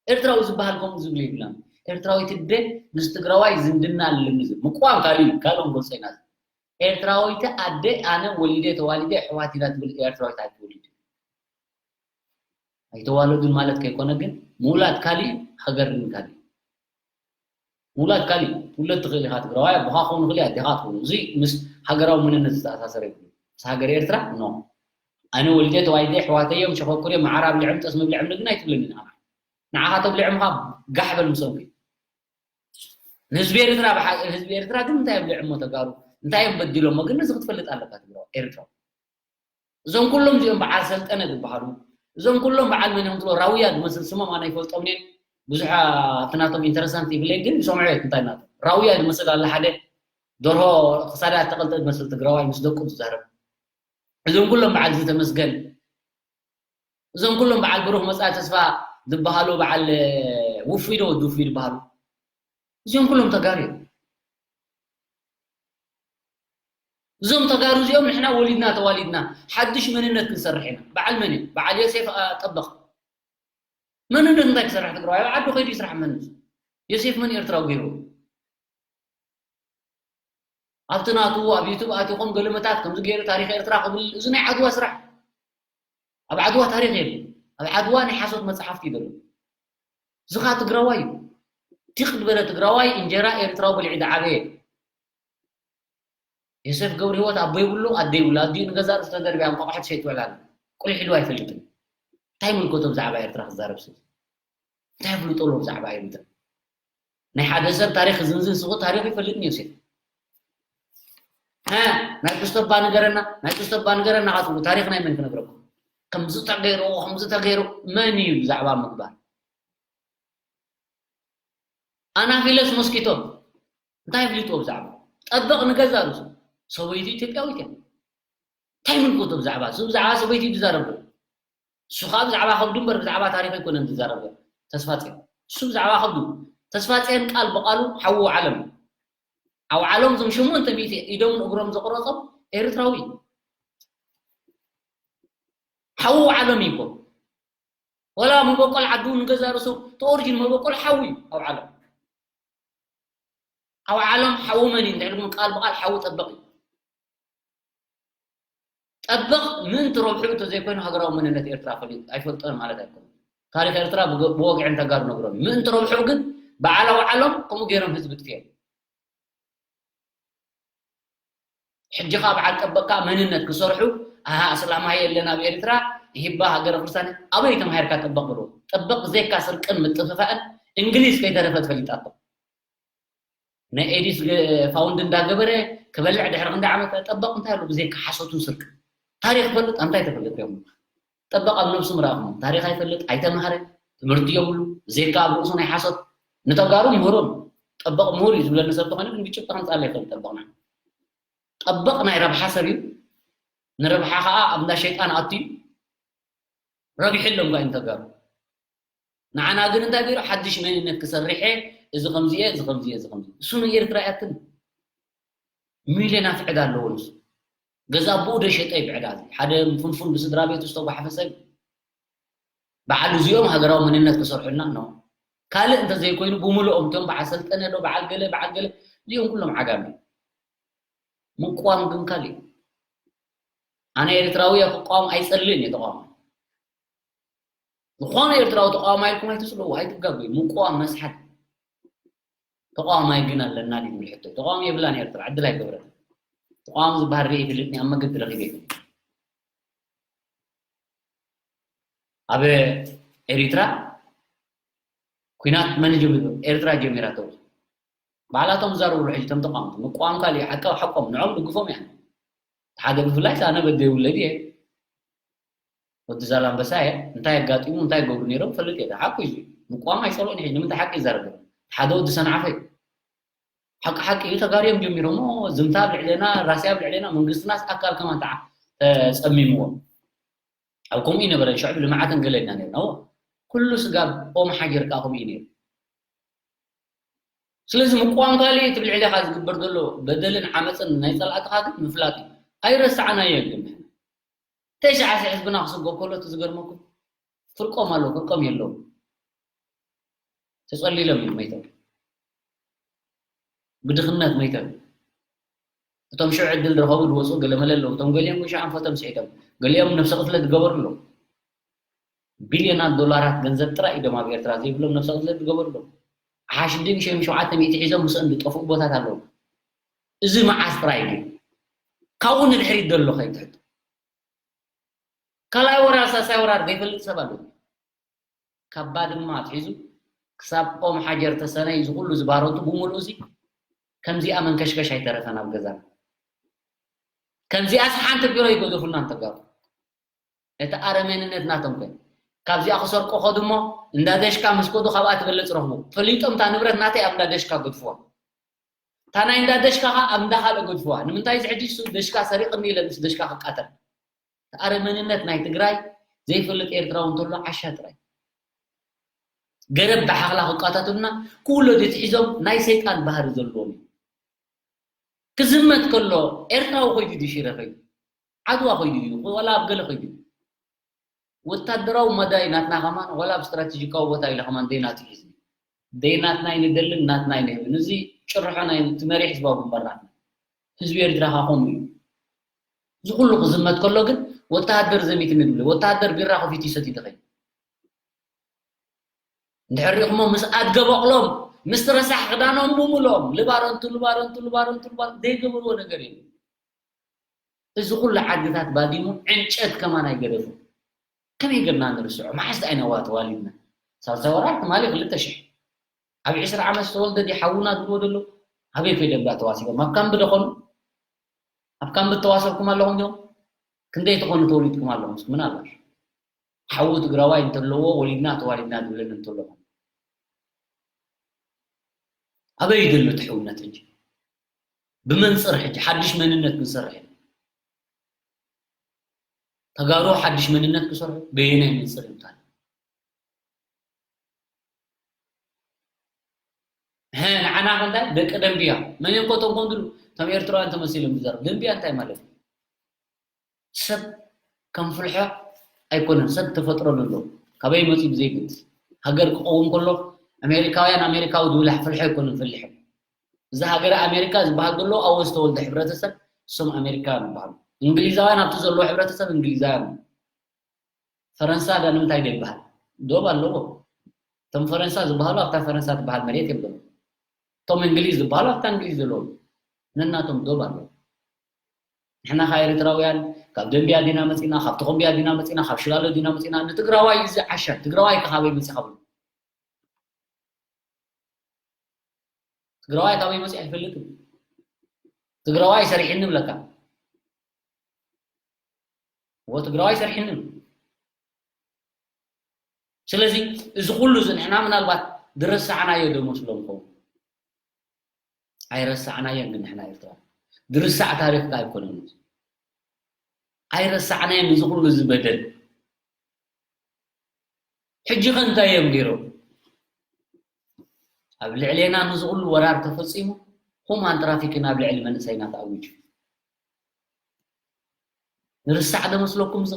ኤርትራዊ ዝበሃል ከምኡ ዝብል የብላን። ኤርትራዊት ኣደ ምስ ትግራዋይ ዝምድና ኣለኒ ዝብል ምቋም ካልእ እዩ፣ ካልኦም ገልጾ ኢና። ኤርትራዊት ኣደ ኣነ ወሊደ ተዋሊደ ኣሕዋት ኢና ትብል ኤርትራዊት ኣይትወልድ። ኣይተዋለዱን ማለት ከይኮነ ግን ምውላድ ካልእ እዩ፣ ሃገር ግን ካልእ እዩ። ምውላድ ካልእ እዩ። ትውለድ ትኽእል ኢኻ ትግራዋይ፣ ኣቦኻ ክኸውን ይኽእል እዩ፣ ኣዴኻ ትኸውን። እዚ ምስ ሃገራዊ መንነት ዝተኣሳሰረ ይብሉ። ምስ ሃገር ኤርትራ፣ ኖ። ኣነ ወሊደ ተዋሊደ ኣሕዋተይ እዮም፣ ሸኾኩር እዮም፣ መዓር ኣብልዕም፣ ጠስሚ ኣብልዕም ግን ኣይትብለኒ ንዓኻ። ንዓኻ ተብልዕምኻ ጋሕ በል ምስኦም ከይድ። ንህዝቢ ኤርትራ፣ ብሓ-፣ ህዝቢ ኤርትራ ግን እንታይ ኣብልዕሞ ተጋሩ? እንታይ እዮም በዲሎሞ? ግን ነዚ ክትፈልጥ ኣለካ ትግራዋይ፣ ኤርትራዊ። እዞም ኩሎም እዚኦም በዓል ሰልጠነ ዝበሃሉ፣ እዞም ኩሎም በዓል መን እዮም ትብሎ፣ ራውያ ዝመስል ስሞም ኣነ ኣይፈልጦምን እየ። ብዙሕ ኣብቲ ናቶም ኢንተረሳንት ይብለይ፣ ግን ይሰምዖ እየ እንታይ ናቶም። ራውያ ዝመስል ኣለ ሓደ፣ ደርሆ ክሳዳ እተቐልጠ ዝመስል ትግራዋይ ምስ ደቁ ዝዛረብ። እዞም ኩሎም በዓል ዝተመስገን፣ እዞም ኩሎም በዓል ብሩኽ መጻኢ ተስፋ ዝበሃሉ፣ በዓል፣ እ፣ ውፉይ ዶ ወዲ ውፉይ ዝበሃሉ፣ እዚኦም ኩሎም ተጋሩ እዮም። እዞም ተጋሩ እዚኦም ንሕና ወሊድና ተዋሊድና ሓድሽ መንነት ክንሰርሕ ኢና። በዓል መን እዩ? በዓል ዮሴፍ፣ አ፣ ጠበቕ። መንነት እንታይ ክሰርሕ ትግራዋይ? ኣብ ዓዱ ከይዱ ይስራሕ መንነት። ዮሴፍ መን ኤርትራዊ ገይሩ? ኣብቲ ናቱ ኣብ ዩቱብ ኣቲኹም ገለመታት ከምዚ ገይሩ ታሪኽ ኤርትራ ክብል፣ እዚ ናይ ዓድዋ ስራሕ። ኣብ ዓድዋ ታሪኽ የለን። ኣብ ዓድዋ ናይ ሓሶት መጽሓፍቲ እዩ ዘሎ። ዝኻ ትግራዋይ እዩ። ቲቕ ዝበለ ትግራዋይ እንጀራ ኤርትራዊ በሊዑ ዝዓበየ። ዮሴፍ ገብረህይወት ኣቦ ይብሉ፣ ኣደ ይብሉ። ኣዲኡ ንገዛእ ርእሱ ተደርብያ እንቋቑሖ ትሸይጥ ውዕላ ኣላ። ቁሊሕ ኢሉ ኣይፈልጥን። እንታይ ይምልከቶ ብዛዕባ ኤርትራ ክዛረብ ሰብ? እንታይ ኣፍልጦ ኣለዎ ብዛዕባ ኤርትራ? ናይ ሓደ ሰብ ታሪኽ ዝንዝን ስኹ ታሪኽ ይፈልጥን ዮሴፍ። እ፣ ናይ ቁስቶባ ንገረና፣ ናይ ቁስቶባ ንገረና ካትብሉ ታሪኽ ናይ መን ክነግረኩም? ከምዚ ተገይሩ፣ ከምዚ ተገይሩ፣ መን እዩ ብዛዕባ ምግባር? ኣናፊለስ ሞስኪቶ እንታይ ኣፍሊጥዎ ብዛዕባ? ጠበቕ ንገዛ ርእሱ። ሰበይቱ ኢትዮጵያዊት እያ። እንታይ ይምልከቶ ብዛዕባ? እሱ ብዛዕባ ሰበይቱ እዩ ዝዛረብ ዘሎ። እሱ ኸዓ ብዛዕባ ከብዱ እምበር ብዛዕባ ታሪኽ ኣይኮነን ዝዛረብ ዘሎ። ተስፋጽዮን። እሱ ብዛዕባ ከብዱ። ተስፋጽዮን ቃል ብቓሉ ሓዉ ዓለም እዩ። ሓዉ ዓለም እዞም ሸሞንተ ሚእቲ ኢዶምን እግሮም ዘቑረጾም ኤርትራዊ እዩ። ሓዉ ዓለም እዩ እኮ። ወላ መበቆል ዓዱ ንገዛ ርእሱ፣ እቲ ኦሪጂን መበቆል ሓዉ እዩ ኣብ ዓለም። ኣብ ዓለም ሓዉ መን እዩ እንድሕር ኢልኩም ቃል ብቃል ሓዉ ጠበቕ እዩ። ጠበቕ ምእንቲ ረብሑ እንተዘይኮይኑ ሃገራዊ መንነት ኤርትራ ፈሊጡ፣ ኣይፈልጦን ማለት ኣይኮነን። ታሪኽ ኤርትራ ብገ-፣ ብወግዕን ተጋሩ ነግሮም እዩ። ምእንቲ ረብሑ ግን በዓል ኣብ ዓለም ከምኡ ገይሮም ህዝቢ ጥፍዮም። ሕጂ ኸኣ በዓል ጠበቕካ መንነት ክሰርሑ፣ ኣሃ፣ ኣስላማይ የለን ኣብ ኤርትራ፣ ይህባ ሃገረ ክርስቲያን፣ ኣበይ ተማሂርካ ጠበቕ ብሎ? ጠበቕ ብዘይካ ስርቅን ምጥፍፋእን እንግሊዝ ከይተረፈ ትፈሊጣቶ። ናይ ኤዲስ ገ-፣ ፋውንድ እንዳገበረ ክበልዕ ድሕሪ ክንደይ ዓመት ጠበቕ እንታይ ኣሎ ብዘይካ ሓሶትን ስርቅን? ታሪኽ ፈልጥ፣ እንታይ ተፈልጥ እዮም? ጠበቕ ኣብ ነብሱ ምረኣኹም። ታሪኽ ኣይፈልጥ፣ ኣይተማህረ፣ ትምህርቲ የብሉ፣ ብዘይካ ኣብ ርእሱ ናይ ሓሶት። ንተጋሩ ምሁሮም፣ ጠበቕ ምሁር እዩ ዝብለኒ ሰብ ተኾይኑ ግን ብጭብጢ ከምጻለይ ይኽእል ጠበቕና። ጠበቕ ናይ ረብሓ ሰብ እዩ። ንረብሓ ኸኣ ኣብ እንዳ ሸይጣን ኣትዩ ረቢሑ ኣሎም ጋይም ተጋሩ። ንዓና ግን እንታይ ገይሩ? ሓድሽ መንነት ክሰርሕ እየ፣ እዚ ከምዚ እየ፣ እዚ ከምዚ እየ፣ እዚ ከምዚ እየ። እሱ ንኤርትራ እያ ትብል። ሚልዮናት ዕዳ ኣለዎ ንሱ። ገዛ ኣቦኡ ዶ ሸጠ እዩ ብዕዳ እዚ። ሓደ ፍንፉን ብስድራ ቤቱ ዝተጓሓፈ ሰብ እዩ። በዓል እዚኦም ሃገራዊ መንነት ክሰርሑልና ነው። ካልእ እንተዘይኮይኑ ብምልኦም እቶም በዓል ሰልጠነ ዶ በዓል ገለ በዓል ገለ እዚኦም ኩሎም ዓጋመ እዮም። ምቋም ግን ካልእ እዩ። ኣነ ኤርትራዊ እየ ክቋም ኣይጸልእን እየ ተቃዋማይ። ዝኾነ ኤርትራዊ ተቃዋማይ ኢልኩም ኣይትጽልእዎ፣ ኣይትጋገዩ። ምቋም መስሓት። ተቃዋማይ ግን ኣለና ድዩ ዝብል ሕቶ። ተቃዋሚ የብላን ኤርትራ፣ ዕድል ኣይገብረን። ተቃዋሚ ዝበሃል ርእየ ይፈልጥኒ ኣብ መገዲ ረኺበ ይፈልጥ። ኣብ ኤሪትራ ኲናት መን ጀሚሩ? ኤርትራ ጀሚራቶ። ባዕላቶም ዝዛረብሉ ሕጂ እቶም ተቃወምቲ ምቋም ካልእ እዩ፣ ሓቂ ኣብ ሓቆም ንዖም ድግፎም እያ። ሓደ ብፍላይ ኣነ በደ ይውለድ እየ። ወዲ ዛላምበሳ እየ። እንታይ ኣጋጢሙ እንታይ ይገብሩ ነይሮም ፈልጥ እየ። ሓቁ እዩ። ምቋም ኣይጸልኦን እየ። ንምንታይ ሓቂ ይዛረብ? ሓደ ወዲ ሰንዓፈ እዩ። ሓቂ ሓቂ እዩ። ተጋርዮም ጀሚሮሞ ዝምታ ኣብ ልዕሌና፣ ራስያ ኣብ ልዕሌና፣ መንግስትናስ ኣካል ከማን ተዓ-፣ ተጸሚምዎም። ኣብ ከምኡ ይነበረን ሽዑ ብልምዓት እንገለና ነርና። እዎ፣ ኩሉ ስጋብ ኦም ሓጀር ከኣ ከምኡ እዩ ነይሩ። ስለዚ ምቋም ካልእ እቲ ብልዕሌኻ ዝግበር ዘሎ በደልን ዓመፅን ናይ ፀላእትኻ ግን ምፍላጥ እዩ። ኣይረሳዕናዮን ግን ንሕና። ተሽዓ ሺሕ ህዝብና ክስጎ ከሎ እቲ ዝገርመኩም ፍርቆም ኣሎ፣ ፍርቆም የለውም። ተጸሊሎም እዮም መይቶም። ብድኽነት መይቶም። እቶም ሽዑ ዕድል ዝረኸቡ ዝወፁ ገለመለ ኣለዉ። እቶም ገሊኦም ግን ሽዑ ኣንፈቶም ስሒቶም። ገሊኦም ነብሰ ቅትለት ዝገበሩ ኣለዉ። ቢልዮናት ዶላራት ገንዘብ ጥራይ እዮም ኣብ ኤርትራ ዘይብሎም ነብሰ ቅትለት ዝገበሩ ኣለዉ። ሓሽድን ሽም ሸውዓተ ሚእቲ ሒዞም ምስኦም ዝጠፍኡ ቦታት ኣለዉ። እዚ መዓስ ጥራይ እዩ። ካብኡ ንድሕሪት ዘሎ ከይትሕቱ። ካልኣይ ወራር ሳልሳይ ወራር ዘይፈልጥ ሰብ ኣሎ። ካብ ባድማ ኣትሒዙ ክሳብ ኦም ሓጀር ተሰነይ እዚ ኩሉ ዝባረቱ ብምሉኡ እዚ ከምዚኣ መንከሽከሽ ኣይተረፈን ኣብ ገዛና። ከምዚኣስ ሓንቲ ቢሮ ይገደፉልና እንተጋሩ። እቲ ኣረሜንነት ናቶም ከ ካብዚኣ ክሰርቆ ከዱ እሞ እንዳ ደሽካ ምስ ከዱ ካብኣ ትበልጽ ረኽቡ። ፈሊጦም እታ ንብረት ናተይ ኣብ እንዳ ደሽካ ገድፍዋ። እታ ናይ እንዳ ደሽካ ኸኣ ኣብ እንዳ ካልእ ገድፍዋ። ንምንታይ እዚ ሕጂ እሱ ደሽካ ሰሪቕኒ ኢለ ምስ ደሽካ ክቃተል? እቲ ኣረመንነት ናይ ትግራይ ዘይፈልጥ ኤርትራዊ እንተሎ ዓሻ ጥራይ። ገረብ ብሓኽላ ክቃታተሉና ክውለዱ ሒዞም ናይ ሰይጣን ባህሪ ዘለዎም እዩ። ክዝመት ከሎ ኤርትራዊ ኮይዱ ድዩ ሽረ ከይዱ? ዓድዋ ከይዱ ድዩ? ዋላ ኣብ ገለ ከይዱ ድዩ? ወታደራዊ መዳይ ናትና ከማን ዋላ ኣብ ስትራቴጂካዊ ቦታ ኢለ ከማን ደይናቱ ሒዝኒ። ደይናትና ኣይንደልን፣ ናትና ኣይንህብን። እዚ ጭርሖ ናይ እቲ መሪሕ ህዝባዊ ግንባር ናትና። ህዝቢ ኤርትራ ከኣ ከምኡ እዩ። እዚ ኩሉ ክዝመት ከሎ ግን ወተሃደር ዘሚትኒ ድብለ፣ ወተሃደር ቢራ ከፊቱ ይሰቲ ድኸይ? እንድሕር ሪእኹሞ ምስ ኣድገ በቕሎም፣ ምስቲ ረሳሕ ክዳኖም ብምልኦም፣ ልባረንቱ፣ ልባረንቱ፣ ልባረንቱ፣ ልባረንቱ፣ ዘይገበርዎ ነገር የለን። እዚ ኩሉ ዓድታት ባዲሙ ዕንጨት ከማን ኣይገደፉ። ከመይ ጌርና ንርስዖ? መዓስ ዳኣ ኢና ተዋሊድና? ሳልሳይ ወራር ትማሊ ክልተ ሽሕ። ኣብ ዕስራ ዓመት ዝተወልደ ድዩ ሓውና ዝብልዎ ዘሎ? ኣበይ ከይዶም ዳ ተዋሲቦም? ኣብ ካምቢ ዶ ኾኑ? ኣብ ካምቢ ተዋሰብኩም ኣለኹም ዲኹም? ክንደይ ትኾኑ ተወሊድኩም ኣለኹም? እስኪ ምናልባሽ ሓዉ ትግራዋይ እንተለዎ ወሊድና ተዋሊድና ዝብለኒ እንተሎ። ኣበይ ዘሎ እቲ ሕውነት ሕጂ? ብመንፅር ሕጂ ሓድሽ መንነት ክንሰርሕ ኢና። ተጋሩ ሓድሽ መንነት ክሰርሑ በየናይ መንፅር ይምታል? ሀ ንዓና ከ እንታይ ደቂ ደንብያ መን እዮም ኮቶም ኮንድሉ እቶም ኤርትራውያን ተመሲሎም ዝዛረቡ ደንብያ እንታይ ማለት እዩ? ሰብ ከም ፍልሖ ኣይኮነን፣ ሰብ ተፈጥሮ ኣሎ። ካበይ መፂኡ ብዘይግድስ ሃገር ክኸውን ከሎ ኣሜሪካውያን ኣሜሪካዊ ዝብላሕ ፍልሖ ኣይኮነን ፈሊሖም። እዚ ሃገር ኣሜሪካ ዝበሃል ዘሎ ኣብኡ ዝተወልደ ሕብረተሰብ እሶም ኣሜሪካውያን ይበሃሉ። እንግሊዛውያን ኣብቲ ዘለዎ ሕብረተሰብ እንግሊዛውያን እዮም። ፈረንሳ ዳ ንምንታይ ዶ ይበሃል? ዶብ ኣለዎ። እቶም ፈረንሳ ዝበሃሉ ኣብታ ፈረንሳ ትበሃል መሬት እዮም ዘለዉ። እቶም እንግሊዝ ዝበሃሉ ኣብታ እንግሊዝ ዘለዉ ነናቶም ዶብ ኣለዉ። ንሕና ኸዓ ኤርትራውያን ካብ ደንቢያ ዲና መፂና፣ ካብ ተኾምቢያ ዲና መፂና፣ ካብ ሽላሎ ዲና መፂና፣ ንትግራዋይ እዩ ዝዓሸ። ትግራዋይ ከ ካበይ መፂኻ ብሎ? ትግራዋይ ካበይ መፂኡ ኣይፈልጥን። ትግራዋይ ሰሪሕኒ ብለካ። እዎ ትግራዋይ ሰሪሕኒ። ስለዚ እዚ ኩሉ እዚ ንሕና ምናልባት ዝረሳዕናዮ ዶ መስሎም ይኸውን? ኣይረሳዕናዮን፣ ግን ንሕና ኤርትራ ዝርሳዕ ታሪኽ ከ ኣይኮነን። ኣይረሳዕናዮን እዚ ኩሉ እዚ በደል። ሕጂ ከ እንታይ እዮም ገይሮም? ኣብ ልዕሌና ንዚ ኩሉ ወራር ተፈጺሙ፣ ሁማን ትራፊክን ኣብ ልዕሊ መንእሰይና ተኣዊጁ። ንርሳዕ ዶ መስለኩም እዚ?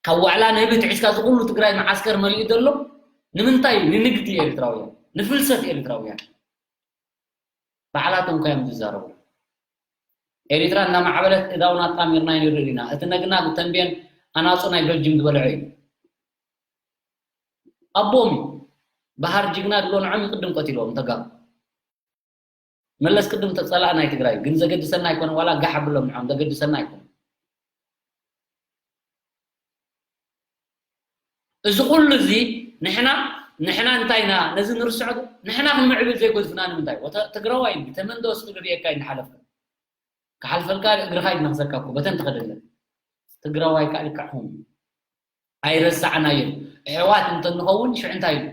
ካብ ዋዕላ ንህቢ ትሒዝካ እዚ ኩሉ ትግራይ መዓስከር መሊኡ ዘሎ ንምንታይ እዩ? ንንግዲ ኤርትራውያን፣ ንፍልሰት ኤርትራውያን። ባዕላቶም እኳ እዮም ዝዛረቡ። ኤርትራ እናማዕበለት እዳውን ኣጣሚርና ንርኢ ኢና። እቲ ነግናግ ተንቤን ኣናጹ ናይ በልጅም ዝበልዖ እዩ። ኣቦኦም እዩ። በሃር ጅግና ድሎ ንዖም እዩ ቅድም ቀቲልዎም ተጋሩ። መለስ ቅድም ተጸላእ ናይ ትግራይ ግን ዘገድሰና ኣይኮነ ዋላ ጋሕ ኣብሎም ንዖም ዘገድሰና ኣይኮነ። እዚ ኩሉ እዚ ንሕና ንሕና እንታይ ኢና ነዚ ንርስዖ? ንሕና ክንምዕብል ዘይገድፍና ንምንታይ? ወተ ትግራዋይ እንዲ ተመንዶ ስእሉ ርእየካ ይንሓለፍካ ክሓልፈልካ እግርኻ ይድነኽሰካ እኮ በተን ትኸደለን ትግራዋይ ከዓ ልክዕኹም ኣይረሳዕናዮን። ኣሕዋት እንተንኸውን ሽዑ እንታይ ኢሉ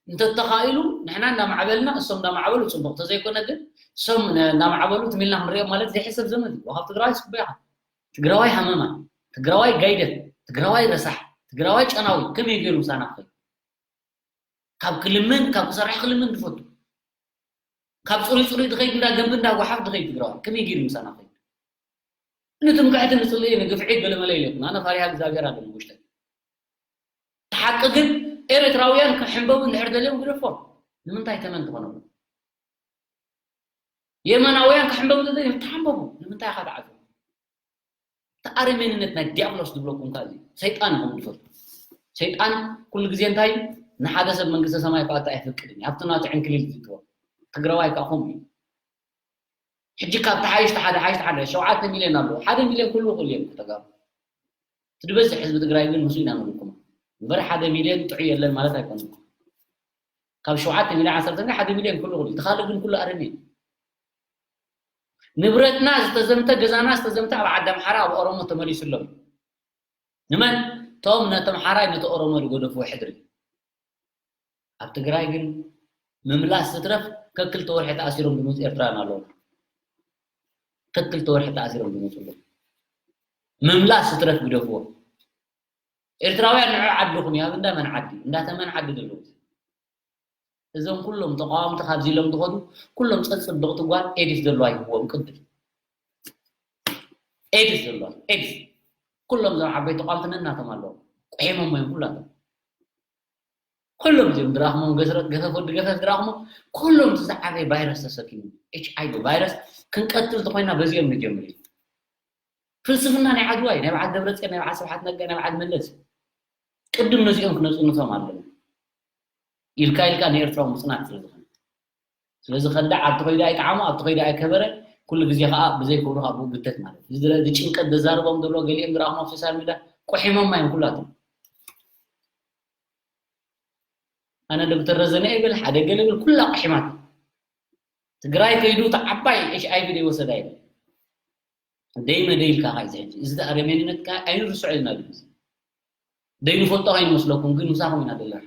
እንተተኻኢሉ ንሕና እናማዕበልና እሶም እናማዕበሉ ፅቡቕ ተዘይኮነ ግን እሶም እናማዕበሉ ትም ኢልና ክንሪኦም ማለት ዘይሕሰብ ዘመን እዩ። ካብ ትግራዋይ ስኩበ ኢኻ። ትግራዋይ ሃመማ፣ ትግራዋይ ጋይደት፣ ትግራዋይ ረሳሕ፣ ትግራዋይ ጨናዊ ከመይ ገይሩ ምሳና ክኸይድ? ካብ ክልምን ካብ ክሰርሕ ክልምን ዝፈቱ ካብ ፅሩይ ፅሩይ ድኸይድ እንዳ ገንቢ እንዳ ጓሓፍ ድኸይድ ትግራዋይ ከመይ ገይሩ ምሳና ክኸይድ? ንትምክሕቲ ንጽልኢ ንግፍዒ ገለመለ ኢለኩም ኣነ ፈሪሃ እግዚኣብሔር ኣለኒ ውሽጠ ሓቂ ግን ኤርትራውያን ክሕንበቡ እንድሕር ደልዮም ግደፎም ንምንታይ ተመን ትኾነሉ የመናውያን ክሕንበቡ ደልዮም ተሓንበቡ ንምንታይ ኢኻ ተዓዘቡ ተኣረሜንነት ናይ ዲያብሎስ ዝብለኩም ካዚ ሰይጣን ኢኹም ትፈልጡ ሰይጣን ኩሉ ግዜ እንታይ ንሓደ ሰብ መንግስተ ሰማይ ክኣቱ ኣይፈቅድን ኣብቲ ናቱ ዕንክሊል ዝጥዎ ትግራዋይ ከዓ ከምኡ እዩ ሕጂ ካብ ተሓይሽ ተሓደ ሓይሽ ተሓደ ሸውዓተ ሚልዮን ኣለዉ ሓደ ሚልዮን ኩሉ ይኽእሉ እዮም ተጋሩ እቲ ዝበዝሕ ህዝቢ ትግራይ ግን ምስኡ ኢና ንብልኩም እምበር ሓደ ሚልዮን ጥዑይ የለን ማለት ኣይኮነን ካብ ሸውዓተ ሚልዮን ዓሰርተ ሓደ ሚልዮን ኩሉ ይኽእሉ እቲ ካልእ ግን ኩሉ ኣረሜን ንብረትና ዝተዘምተ ገዛና ዝተዘምተ ኣብ ዓዲ ኣምሓራ ኣብ ኦሮሞ ተመሊሱሎም ንመን ቶም ነቲ ኣምሓራይ ነቲ ኦሮሞ ዝገደፍዎ ሕድሪ ኣብ ትግራይ ግን ምምላስ ዝትረፍ ከክልተ ወርሒ ተኣሲሮም ዝመፁ ኤርትራውያን ኣለዉ ከክልተ ወርሒ ተኣሲሮም ዝመፁ ኣለዉ ምምላስ ዝትረፍ ግደፍዎ ኤርትራውያን ንዑ ዓድኹም እዩ ኣብ እንዳ መን ዓዲ እንዳተመን ዓዲ ዘለዉ እዞም ኩሎም ተቃወምቲ ካብዚ ኢሎም ዝኸዱ ኩሎም ፀፅብቕቲ ጓል ኤዲስ ዘለዋ ይህብዎም ቅብል ኤዲስ ዘለዋ ኤዲስ ኩሎም እዞም ዓበይቲ ተቃወምቲ ነናቶም ኣለዉ ቁሒሞም እዮም ኩላቶም ኩሎም እዚኦም ድራኽሞም ገስረት ገፈፍ ወዲ ገፈፍ ድራኽሞ ኩሎም ዝዓበየ ቫይረስ ተሰኪሙ ኤች ኣይቪ ቫይረስ ክንቀትል ተኮይና በዚኦም ንጀምር እዩ ፍልስፍና ናይ ዓድዋ እዩ ናይ በዓል ደብረፅዮን ናይ በዓል ስብሓት ነጋ ናይ በዓል መለስ ቅድም ነዚኦም ክነፅንቶም ኣለና ኢልካ ኢልካ ንኤርትራዊ ምፅናት ስለ ዝኾነ ስለዚ ከዳዕ ኣብቲ ኮይዳ ኣይጠዓሞ ኣብቲ ኮይዳ ኣይከበረ ኩሉ ግዜ ከዓ ብዘይ ክብሩ ካብ ብኡ ግተት ማለት እዩ እዚ ጭንቀት ዘዛርቦም ዘሎ ገሊኦም ዝረኣኹም ኣብ ሶሻል ሚድያ ቆሒሞማ እዮም ኩላቶም ኣነ ዶክተር ረዘነ ይብል ሓደ ገለ ብል ኩላ ቆሒማት ትግራይ ከይዱ እቲ ዓባይ ኤች ኣይቪ ዘይወሰዳ ይብል ደይ መደይ ኢልካ ካይ ዝሕጂ እዚ ኣረሜንነትካ ኣይንርስዖ ኢልና ድምዚ ደይ ንፈልጦ ከይንመስለኩም ግን ምሳኹም ኢና ዘለና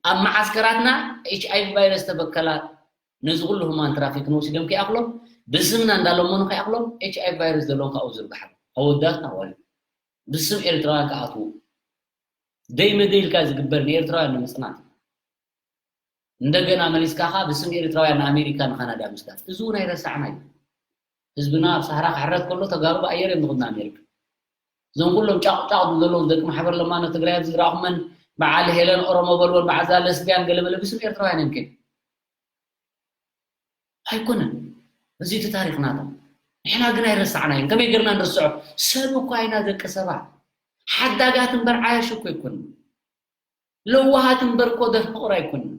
ኣብ መዓስከራትና ኤች ኣይቪ ቫይረስ ተበከላ ነዚ ኩሉ ህማን ትራፊክ ንወሲዶም ከይኣክሎም ብስምና እንዳለመኑ ከይኣክሎም ኤች ኣይቪ ቫይረስ ዘለዎም ካብኡ ዝርግሓሉ ኣወዳትና ዋሉ ብስም ኤርትራውያን ክኣትዉ ደይ መደይ ኢልካ ዝግበር ንኤርትራውያን ንምፅናት እንደገና መሊስካ ኻ ብስም ኤርትራውያን ንኣሜሪካ ንካናዳ ምስዳድ እዚ እውን ኣይረሳዕና እዩ ህዝብና ኣብ ሳህራ ክሕረድ ከሎ ተጋሩ ብኣየር እዮም ዝኹድ ንኣሜሪካ እዞም ኩሎም ጫቕጫቕ ዘለዉ ደቂ ማሕበር ለማኖ ትግራይ ኣብዚ ዝረኣኹመን በዓል ሄለን ኦሮሞ በልወን በዓዛ ለስቢያን ገለመለ ብስም ኤርትራውያን እዮም ከይዱ ኣይኮነን እዚ እቲ ታሪክ ናቶም ንሕና ግን ኣይረሳዕናዮም ከመይ ገርና ንርስዖ ሰብ እኳ ኢና ደቂ ሰባት ሓዳጋት እምበር ዓያሽ እኮ ኣይኮንን ለዋሃት እምበር እኮ ደፍቅር ኣይኮንን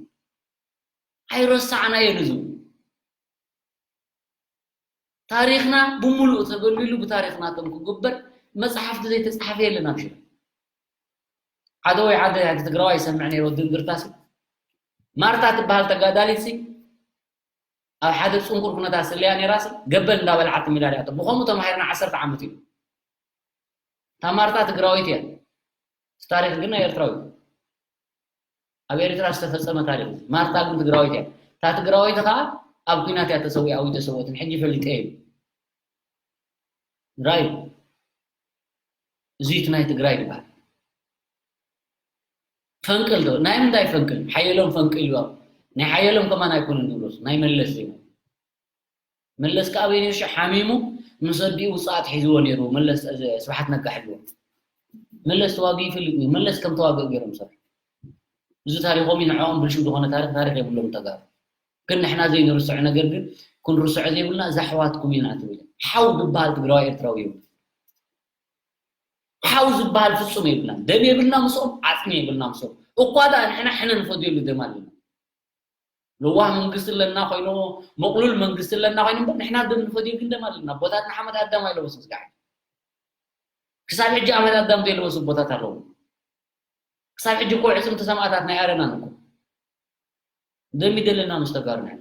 ኣይረሳዕናዮን እዚ ታሪኽና ብምሉእ ተገሊሉ ብታሪኽ ናቶም ክግበር መፅሓፍቲ ዘይተፃሓፈ የለን ኣብ ሽረ ሓደ ወይ ሓደ ሓደ ትግራዋይ ይሰምዕ ነይሩ ወዲ እንድርታሲ ማርታ ትበሃል ተጋዳሊት ሲ ኣብ ሓደ ፅንቁር ኩነታት ስለያ ነይራ ሲ ገበል እንዳበልዓት ሚላድያቶ ብኸምኡ ተማሂርና ዓሰርተ ዓመት እዩ እታ ማርታ ትግራዊት እያ እቲ ታሪኽ ግን ናይ ኤርትራዊ ኣብ ኤርትራ ዝተፈጸመ ታሪኽ እዩ። ማርታ ግን ትግራዊት እያ። እታ ትግራወይቲ ኸዓ ኣብ ኲናት እያ ተሰዊኣ ወይ ተሰወትን ሕጂ ፈሊጠ እዩ። ራይ እዚ እቲ ናይ ትግራይ ይበሃል። ፈንቅል ዶ ናይ ምንታይ ፈንቅል ሓየሎም ፈንቅል ይዋ ናይ ሓየሎም ከማን ኣይኮነን ዝብሎስ ናይ መለስ ዜና መለስ ከኣ በይኑ ሽ ሓሚሙ ምስ ኣዲኡ ውጽኣት ሒዝዎ ነይሩ መለስ ስብሓት ነጋ ሒዝዎ መለስ ተዋጊኡ ይፈልጥ ነይሩ መለስ ከም ተዋግእ ገይሮም ሰብ እዚ ታሪኾም እዩ ንዕኦም ብልሽው ዝኾነ ታሪኽ ታሪኽ የብሎም ተጋሩ ግን ንሕና ዘይንርስዖ ነገር ግን ክንርስዖ ዘይብልና እዛ ኣሕዋትኩም ኢና ትብል ሓው ዝበሃል ትግራዋይ ኤርትራዊ የብሉ ሓው ዝበሃል ፍጹም የብልና ደም የብልና ምስኦም ዓጽሚ የብልና ምስኦም እኳ ደኣ ንሕና ሕነ ንፈድየሉ ደም ኣለና ለዋህ መንግስቲ ኣለና ኮይኑ መቅሉል መንግስቲ ኣለና ኮይኑ እምበር ንሕና ደም ንፈድዮ ግን ደም ኣለና ኣቦታትና ሓመድ ኣዳም ኣይለበሱ ስጋዕ ክሳብ ሕጂ ኣመድ ኣዳም ዘይለበሱ ኣቦታት ኣለዉ ክሳብ ሕጂ እኮ ዕፅምቲ ሰማእታት ናይ ኣረና ንኮ ደም ይደለና ምስ ተጋሩ ንሕና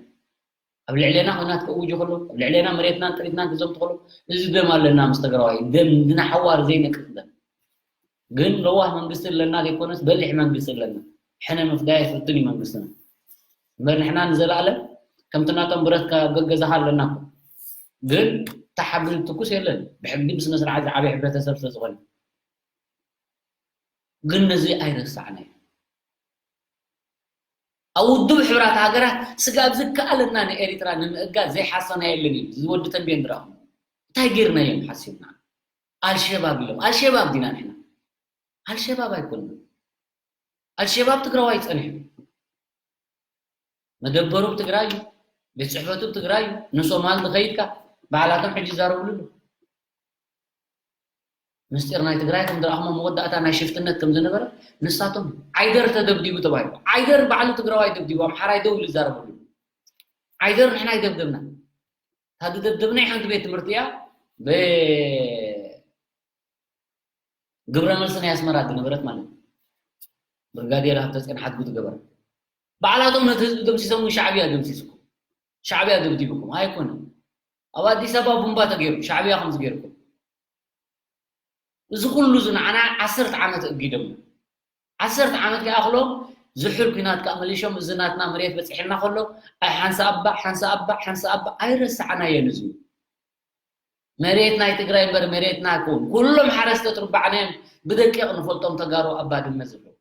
ኣብ ልዕሌና ኩናት ከእውጁ ከሎ ኣብ ልዕሌና መሬትናን ጥሪትናን ክዘምቱ ከሎ እዚ ደም ኣለና ምስ ተግራዋይ ደም ንሓዋር ዘይነቅፅ ደም ግን ለዋህ መንግስቲ ኣለና ዘይኮነስ በሊሕ መንግስቲ ኣለና ሕነ ምፍዳይ ፍትን እዩ መንግስትና እምበር ንሕና ንዘለኣለም ከምቲ ናቶም ብረት ካብ ገገዛኻ ኣለና ግን ተሓብል ትኩስ የለን ብሕጊ ብስነ ስርዓት ዝዓበየ ሕብረተሰብ ስለዝኾነ ግን ነዚ ኣይረሳዕናዮ ኣብ ውድብ ሕብራት ሃገራት ስጋብ ዝከኣለና ንኤሪትራ ንምእጋዝ ዘይሓሰና የለን እዩ እዚ ወዲ ተንቤን ድረኹም እንታይ ጌርናዮም ሓሲብና? ኣልሸባብ ኢሎም። ኣልሸባብ ዲና ንሕና? ኣልሸባብ ኣይኮንና። ኣልሸባብ ትግራዋይ ጸኒሑ። መደበሩ ኣብ ትግራይ እዩ። ቤት ጽሕፈቱ ኣብ ትግራይ እዩ። ንሶማል ዝኸይድካ ባዕላቶም ሕጂ ይዛረብሉ ኣለዉ። ምስጢር ናይ ትግራይ ከም ዝረኣኹሞ መወዳእታ ናይ ሽፍትነት ከም ዝነበረ ንሳቶም ዓይደር ተደብዲቡ ተባሂሉ። ዓይደር ባዕሉ ትግራዋይ ደብዲቡ ኣምሓራይ ደው ኢሉ ይዛረበሉ። ዓይደር ንሕና ኣይደብደብና። እታ ዝደብደብና ሓንቲ ቤት ትምህርቲ እያ። ብ- ግብረ መልሲ ናይ ኣስመራ ዝነበረት ማለት እዩ። ብርጋዴር ሃብተፅዮን ሓድጉ ዝገበረ ባዕላቶም ነቲ ህዝቢ ደምሲሶም ሻዕብያ ደምሲስኩም ሻዕብያ ደብዲብኩም ኣይኮነን። ኣብ ኣዲስ ኣበባ ቡምባ ተገይሩ ሻዕብያ ከምዚ ገይርኩም እዚ ኩሉ እዚ ንዓና ዓሰርተ ዓመት እጊዶም ዓሰርተ ዓመት ከይኣኽሎም ዝሑል ኲናት ከኣ መሊሾም እዚ ናትና መሬት በፂሕና ከሎ ኣይ ሓንሳ ኣባ ሓንሳ ኣባ ሓንሳ ኣባ ኣይረሳዕናዮን እዚ መሬት ናይ ትግራይ እምበር መሬትና ኣይኮን። ኩሎም ሓረስቶት ርባዕና እዮም ብደቂቕ ንፈልጦም ተጋሩ ኣብ ባድመ ዘለዉ።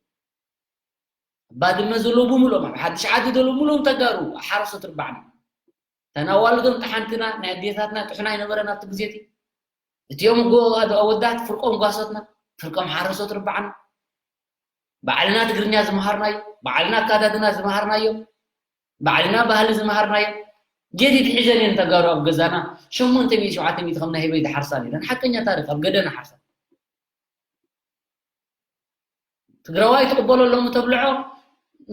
ኣብ ባድመ ዘለዉ ብምሎም ኣብ ሓድሽ ዓዲ ዘለዉ ምሎም ተጋሩ ሓረስቶት ርባዕና። ተናዋልዶም ጠሓንትና ናይ ኣዴታትና ጥሕና ኣይነበረን ኣብቲ ግዜ እቲ። እቲኦም ጎ ኣወዳት ፍርቆም ጓሶትና ፍርቆም ሓረስቶት ርባዕና። ባዕልና ትግርኛ ዝመሃርናዮ፣ ባዕልና ኣካዳድና ዝመሃርናዮ፣ ባዕልና ባህሊ ዝመሃርናዮ ጀዲድ ሒዘን እየን ተጋሩ ኣብ ገዛና ሸሞንተ ሚእቲ ሸውዓተ ሚእቲ ከም ናይ ህበይ ዝሓርሳን ኢለን ሓቀኛ ታሪክ ኣብ ገደና ሓርሳ ትግራዋይ ትቕበሎ ሎሚ ተብልዖ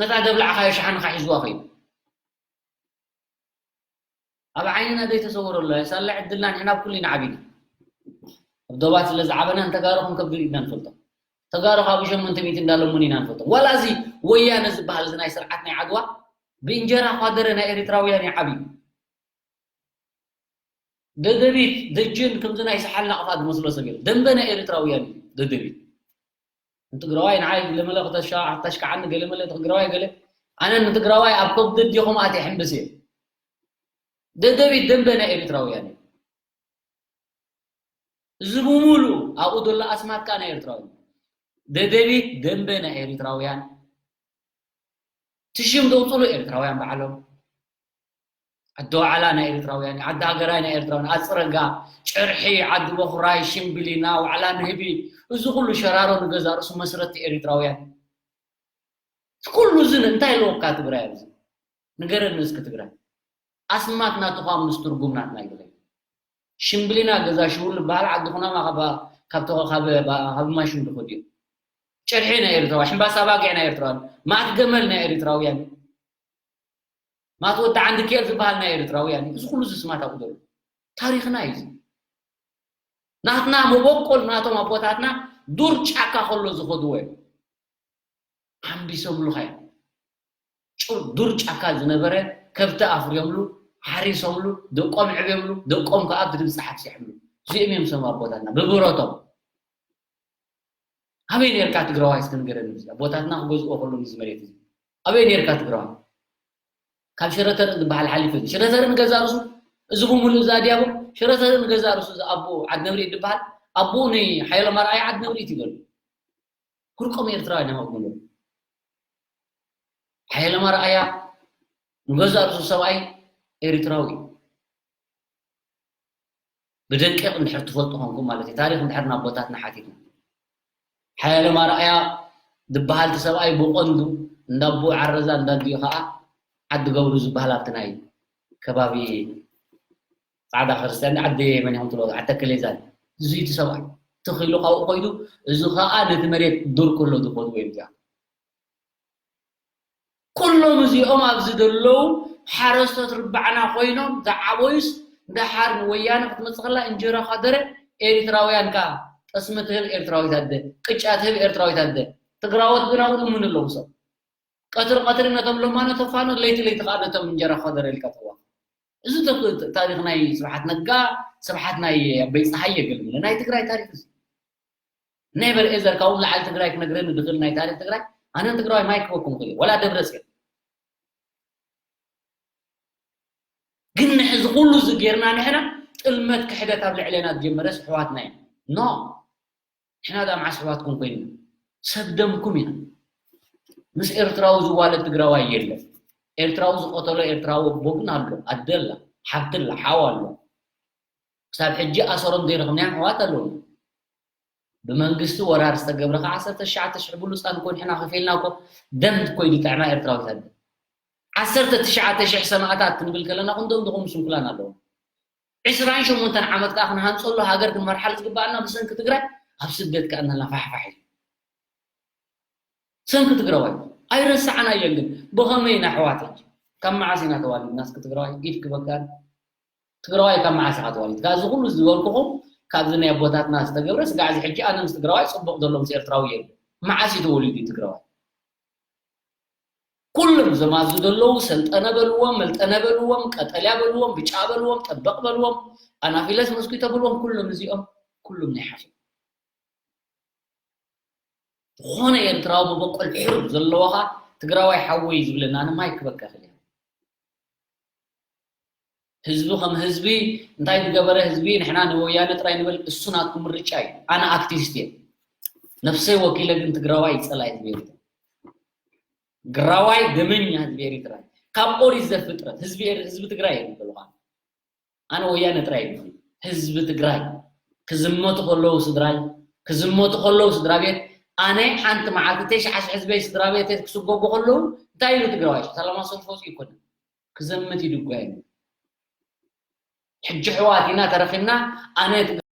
ነታ ዘብላዕካዮ ሸሓንኻ ሒዝዋ ኸይዱ ኣብ ዓይንና ዘይተሰወረ ኣሎ ሳላ ዕድልና ንሕና ኣብ ኩሉ ኢና ዓቢና ኣብ ዶባት ስለ ዝዓበና ንተጋሩ ከም ከብዱ ኢና ንፈልጦ ተጋሩ ካብ ሸሞንተ ሚእቲ እንዳለሙን ኢና ንፈልጦ ዋላ እዚ ወያነ ዝበሃል እዚ ናይ ስርዓት ናይ ዓድዋ ብእንጀራ ኳደረ ናይ ኤርትራውያን ይዓብዩ ደደቢት ደጅን ከምዚ ናይ ሰሓል ናቕፋ ዝመስሎ ሰብ የለ ደንበ ናይ ኤርትራውያን እዩ ደደቢት ንትግራዋይ ንዓይ ገለመለ ክተሽካዓኒ ገለመለ ትግራዋይ ገለ ኣነ ንትግራዋይ ኣብ ከብዲ ዲኹም ኣትየ ሕምብስ እየ ደደቢት ደንበ ናይ ኤርትራውያን እዩ እዚ ብምሉ ኣብኡ ዘሎ ኣስማት ከዓ ናይ ኤርትራውያን ደደቢት ደንበ ናይ ኤርትራውያን ትሽም ዘውፅሉ ኤርትራውያን ባዕሎም ዓዲ ዋዕላ ናይ ኤርትራውያን ዓዲ ሃገራይ ናይ ኤርትራውያን ኣፅረጋ ጭርሒ ዓዲ በኹራይ ሽምብሊና ዋዕላ ንህቢ እዚ ኩሉ ሸራሮ ንገዛ ርእሱ መስረቲ ኤርትራውያን ኩሉ እዚ እንታይ ኣለወካ ትግራይ ኣብዚ ንገረኒ እስኪ ትግራይ ኣስማት ናትኳ ምስ ትርጉም ናትና ይግለይ ሽምብሊና ገዛ ሽውል በሃል ዓዲ ኩናማ ካብ ማሽን ዝኸዱ እዮም ጭርሒ ናይ ኤርትራውያን ሕምባሳ ባጊዕ ናይ ኤርትራውያን ማት ገመል ናይ ኤርትራውያን ማት ወዲ ዓንዲ ኬል ዝበሃል ናይ ኤርትራውያን እዩ። እዚ ኩሉ እዚ ስማት ኣብኡ ዘሎ ታሪኽና እዩ። እዚ ናትና መበቆል ናቶም ኣቦታትና ዱር ጫካ ከሎ ዝኸድዎ እዮም። ሓምቢሶምሉ ኸ ዱር ጫካ ዝነበረ ከብቲ ኣፍርዮምሉ ሓሪሶምሉ ደቆም ዕብዮምሉ ደቆም ከዓ ብድብፃሕ ኣብሲሖምሉ እዚኦም እዮም ሰም ኣቦታትና ብብረቶም ኣበይ ነርካ ትግራዋይ እስኪ ንገረኒ እዚ ኣቦታትና ክገዝእዎ ከሎ እዚ መሬት እዚ ኣበይ ነርካ ትግራዋይ ካብ ሽረተር ዝበሃል ሓሊፈ እዚ ሽረተር ንገዛ ርሱ እዚ ብምሉእ እዛ ዲያቦ ሽረተር ንገዛ ርሱ እዚ ኣቦ ዓድ ነብሪ ዝበሃል ኣቦኡ ንሓይለ ማርኣይ ዓድ ነብሪ ይበሉ ፍርቆም ኤርትራውያን እዮም ኣቦ ነብሪ ሓይለ ማርኣያ ንገዛ ርሱ ሰብኣይ ኤርትራዊ እዩ ብደቂቕ እንድሕር ትፈልጡ ኮንኩም ማለት እዩ ታሪኽ እንድሕር ናብ ኣቦታትና ሓቲትና ሓያለ ማርኣያ ዝበሃል እቲ ሰብኣይ ብቐንዱ እንዳቦ ዓረዛ እንዳዲኡ ከዓ ዓዲ ገብሩ ዝበሃል ኣብቲ ናይ ከባቢ ፃዕዳ ክርስቲያን ዓዲ መን ኢኹም ትብሎ ዓዲ ተከሌዛን እዚ እቲ ሰብኣይ ትኽኢሉ ካብኡ ኮይዱ እዚ ከዓ ነቲ መሬት ዱር ከሎ ዝኸድዎ እዮም እዚኣ ኩሎም እዚኦም ኣብዚ ዘለዉ ሓረስቶት ርባዕና ኮይኖም ዝዓበዩስ ደሓር ንወያነ ክትመፅእ ከላ እንጀራ ካደረ ኤሪትራውያን ከ ጠስሚ ትህብ ኤርትራዊት ኣደ ቅጫ ትህብ ኤርትራዊት ኣደ ትግራዎት ግን ኣብኡ ልሙን ኣለዉ ሰብ ቀትሪ ቀትሪ ነቶም ለማኖ ተፋኖ ለይቲ ለይቲ ከዓ ነቶም እንጀራ ካደረ ኢልካ ትዋ እዚ ታሪክ ናይ ስብሓት ነጋ ስብሓት ናይ ኣበይ ፀሃየ ገልግለ ናይ ትግራይ ታሪክ እዚ Never ever ካብኡ ንላዕሊ ትግራይ ክነግረኒ ዝኽእል ናይ ታሪክ ትግራይ ኣነ ትግራዋይ ማይ ክበኩም ክእል ወላ ደብረፅዮን ግን ንሕዚ ኩሉ እዚ ጌርና ንሕና ጥልመት ክሕደት ኣብ ልዕሌና ዝጀመረስ ኣሕዋትና እዮም no ንሕና ዳ መዓስ ኣሕዋትኩም ኮይንና ሰብ ደምኩም ኢና ምስ ኤርትራዊ ዝዋለድ ትግራዋይ የለን ኤርትራዊ ዝቀተሎ ኤርትራዊ ኣቦ ግን ኣሎ ኣደ ኣላ ሓብቲ ኣላ ሓው ኣሎ ሳብ ሕጂ ኣሰሮም ዘይረኽብናዮም ኣሕዋት ኣለዉ። ብመንግስቲ ወራር ዝተገብረ ከዓ ዓሰርተ ትሽዓተ ሽሕ ብሉፃት እኮ ንሕና ከፊልና እኮ ደም እኮ እዩ ዝጥዕማ ኤርትራዊት ኣደ። ዓሰርተ ትሽዓተ ሽሕ ሰማእታት ክንብል ከለና ክንዶም ዝኾኑ ስንኩላን ኣለዉ። ዕስራን ሸሞንተን ዓመት ከዓ ክንሃንፀሉ ሃገር ክንመርሓሉ ዝግባኣና ብሰንኪ ትግራይ ኣብ ስደት ከዓ እናልና ፋሕፋሕ እዩ። ሰንኪ ትግራዋይ ኣይረሳዕናዮን። ግን ብኸመይ ኢና ኣሕዋት ሕጂ? ካብ መዓስ ኢና ተዋሊድና እስኪ ትግራዋይ ኢድ ክበካል? ትግራዋይ ካብ መዓስ ኢኻ ተዋሊድካ? እዚ ኩሉ ዝበልኩኹም ካብዚ ናይ ኣቦታትና ዝተገብረ ስጋዕ እዚ ሕጂ ኣነ ምስ ትግራዋይ ፅቡቕ ዘሎ ምስ ኤርትራዊ የለ። መዓስ እዩ ተወሊዱ እዩ ትግራዋይ? ኩሎም ዘማዙ ዘለዉ ሰልጠነ በልዎም፣ መልጠነ በልዎም፣ ቀጠልያ በልዎም፣ ብጫ በልዎም፣ ጠበቕ በልዎም፣ ኣናፊለስ መስኪቶ በልዎም፣ ኩሎም እዚኦም ኩሎም ናይ ሓፊ ዝኾነ ኤርትራዊ መበቆል ሕሩብ ዘለዎኻ ትግራዋይ ሓወይ ዝብለና ንማይ ክበካ ክእል። ህዝቢ ከም ህዝቢ እንታይ ዝገበረ ህዝቢ ንሕና ንወያነ ጥራይ ንበል፣ እሱ ናትኩም ምርጫ እዩ። ኣነ ኣክቲቪስት እየ። ነፍሰይ ወኪለ ግን ትግራዋይ ይጸላ ህዝቢ ኤርትራ። ግራዋይ ደመኛ ህዝቢ ኤርትራ። ካብ ኦሪት ዘፍጥረት ህዝቢ ኤር- ህዝቢ ትግራይ እየ ዝበልኳ። ኣነ ወያነ ጥራይ እዩ። ህዝቢ ትግራይ ክዝመቱ ከለዉ ስድራይ፣ ክዝመቱ ከለዉ ስድራ ቤት፣ ኣነ ሓንቲ መዓልቲ ተሽዓ ሽሕ ህዝበይ ስድራ ቤት ክስጎጉ ከለዉ እንታይ ኢሉ ትግራዋይ? ሰላማዊ ሰልፊ ወፂኡ ይኮነ ክዘምት ይድጓ እዩ። ሕጂ ሕዋት ኢና ተረኺብና፣ ኣነ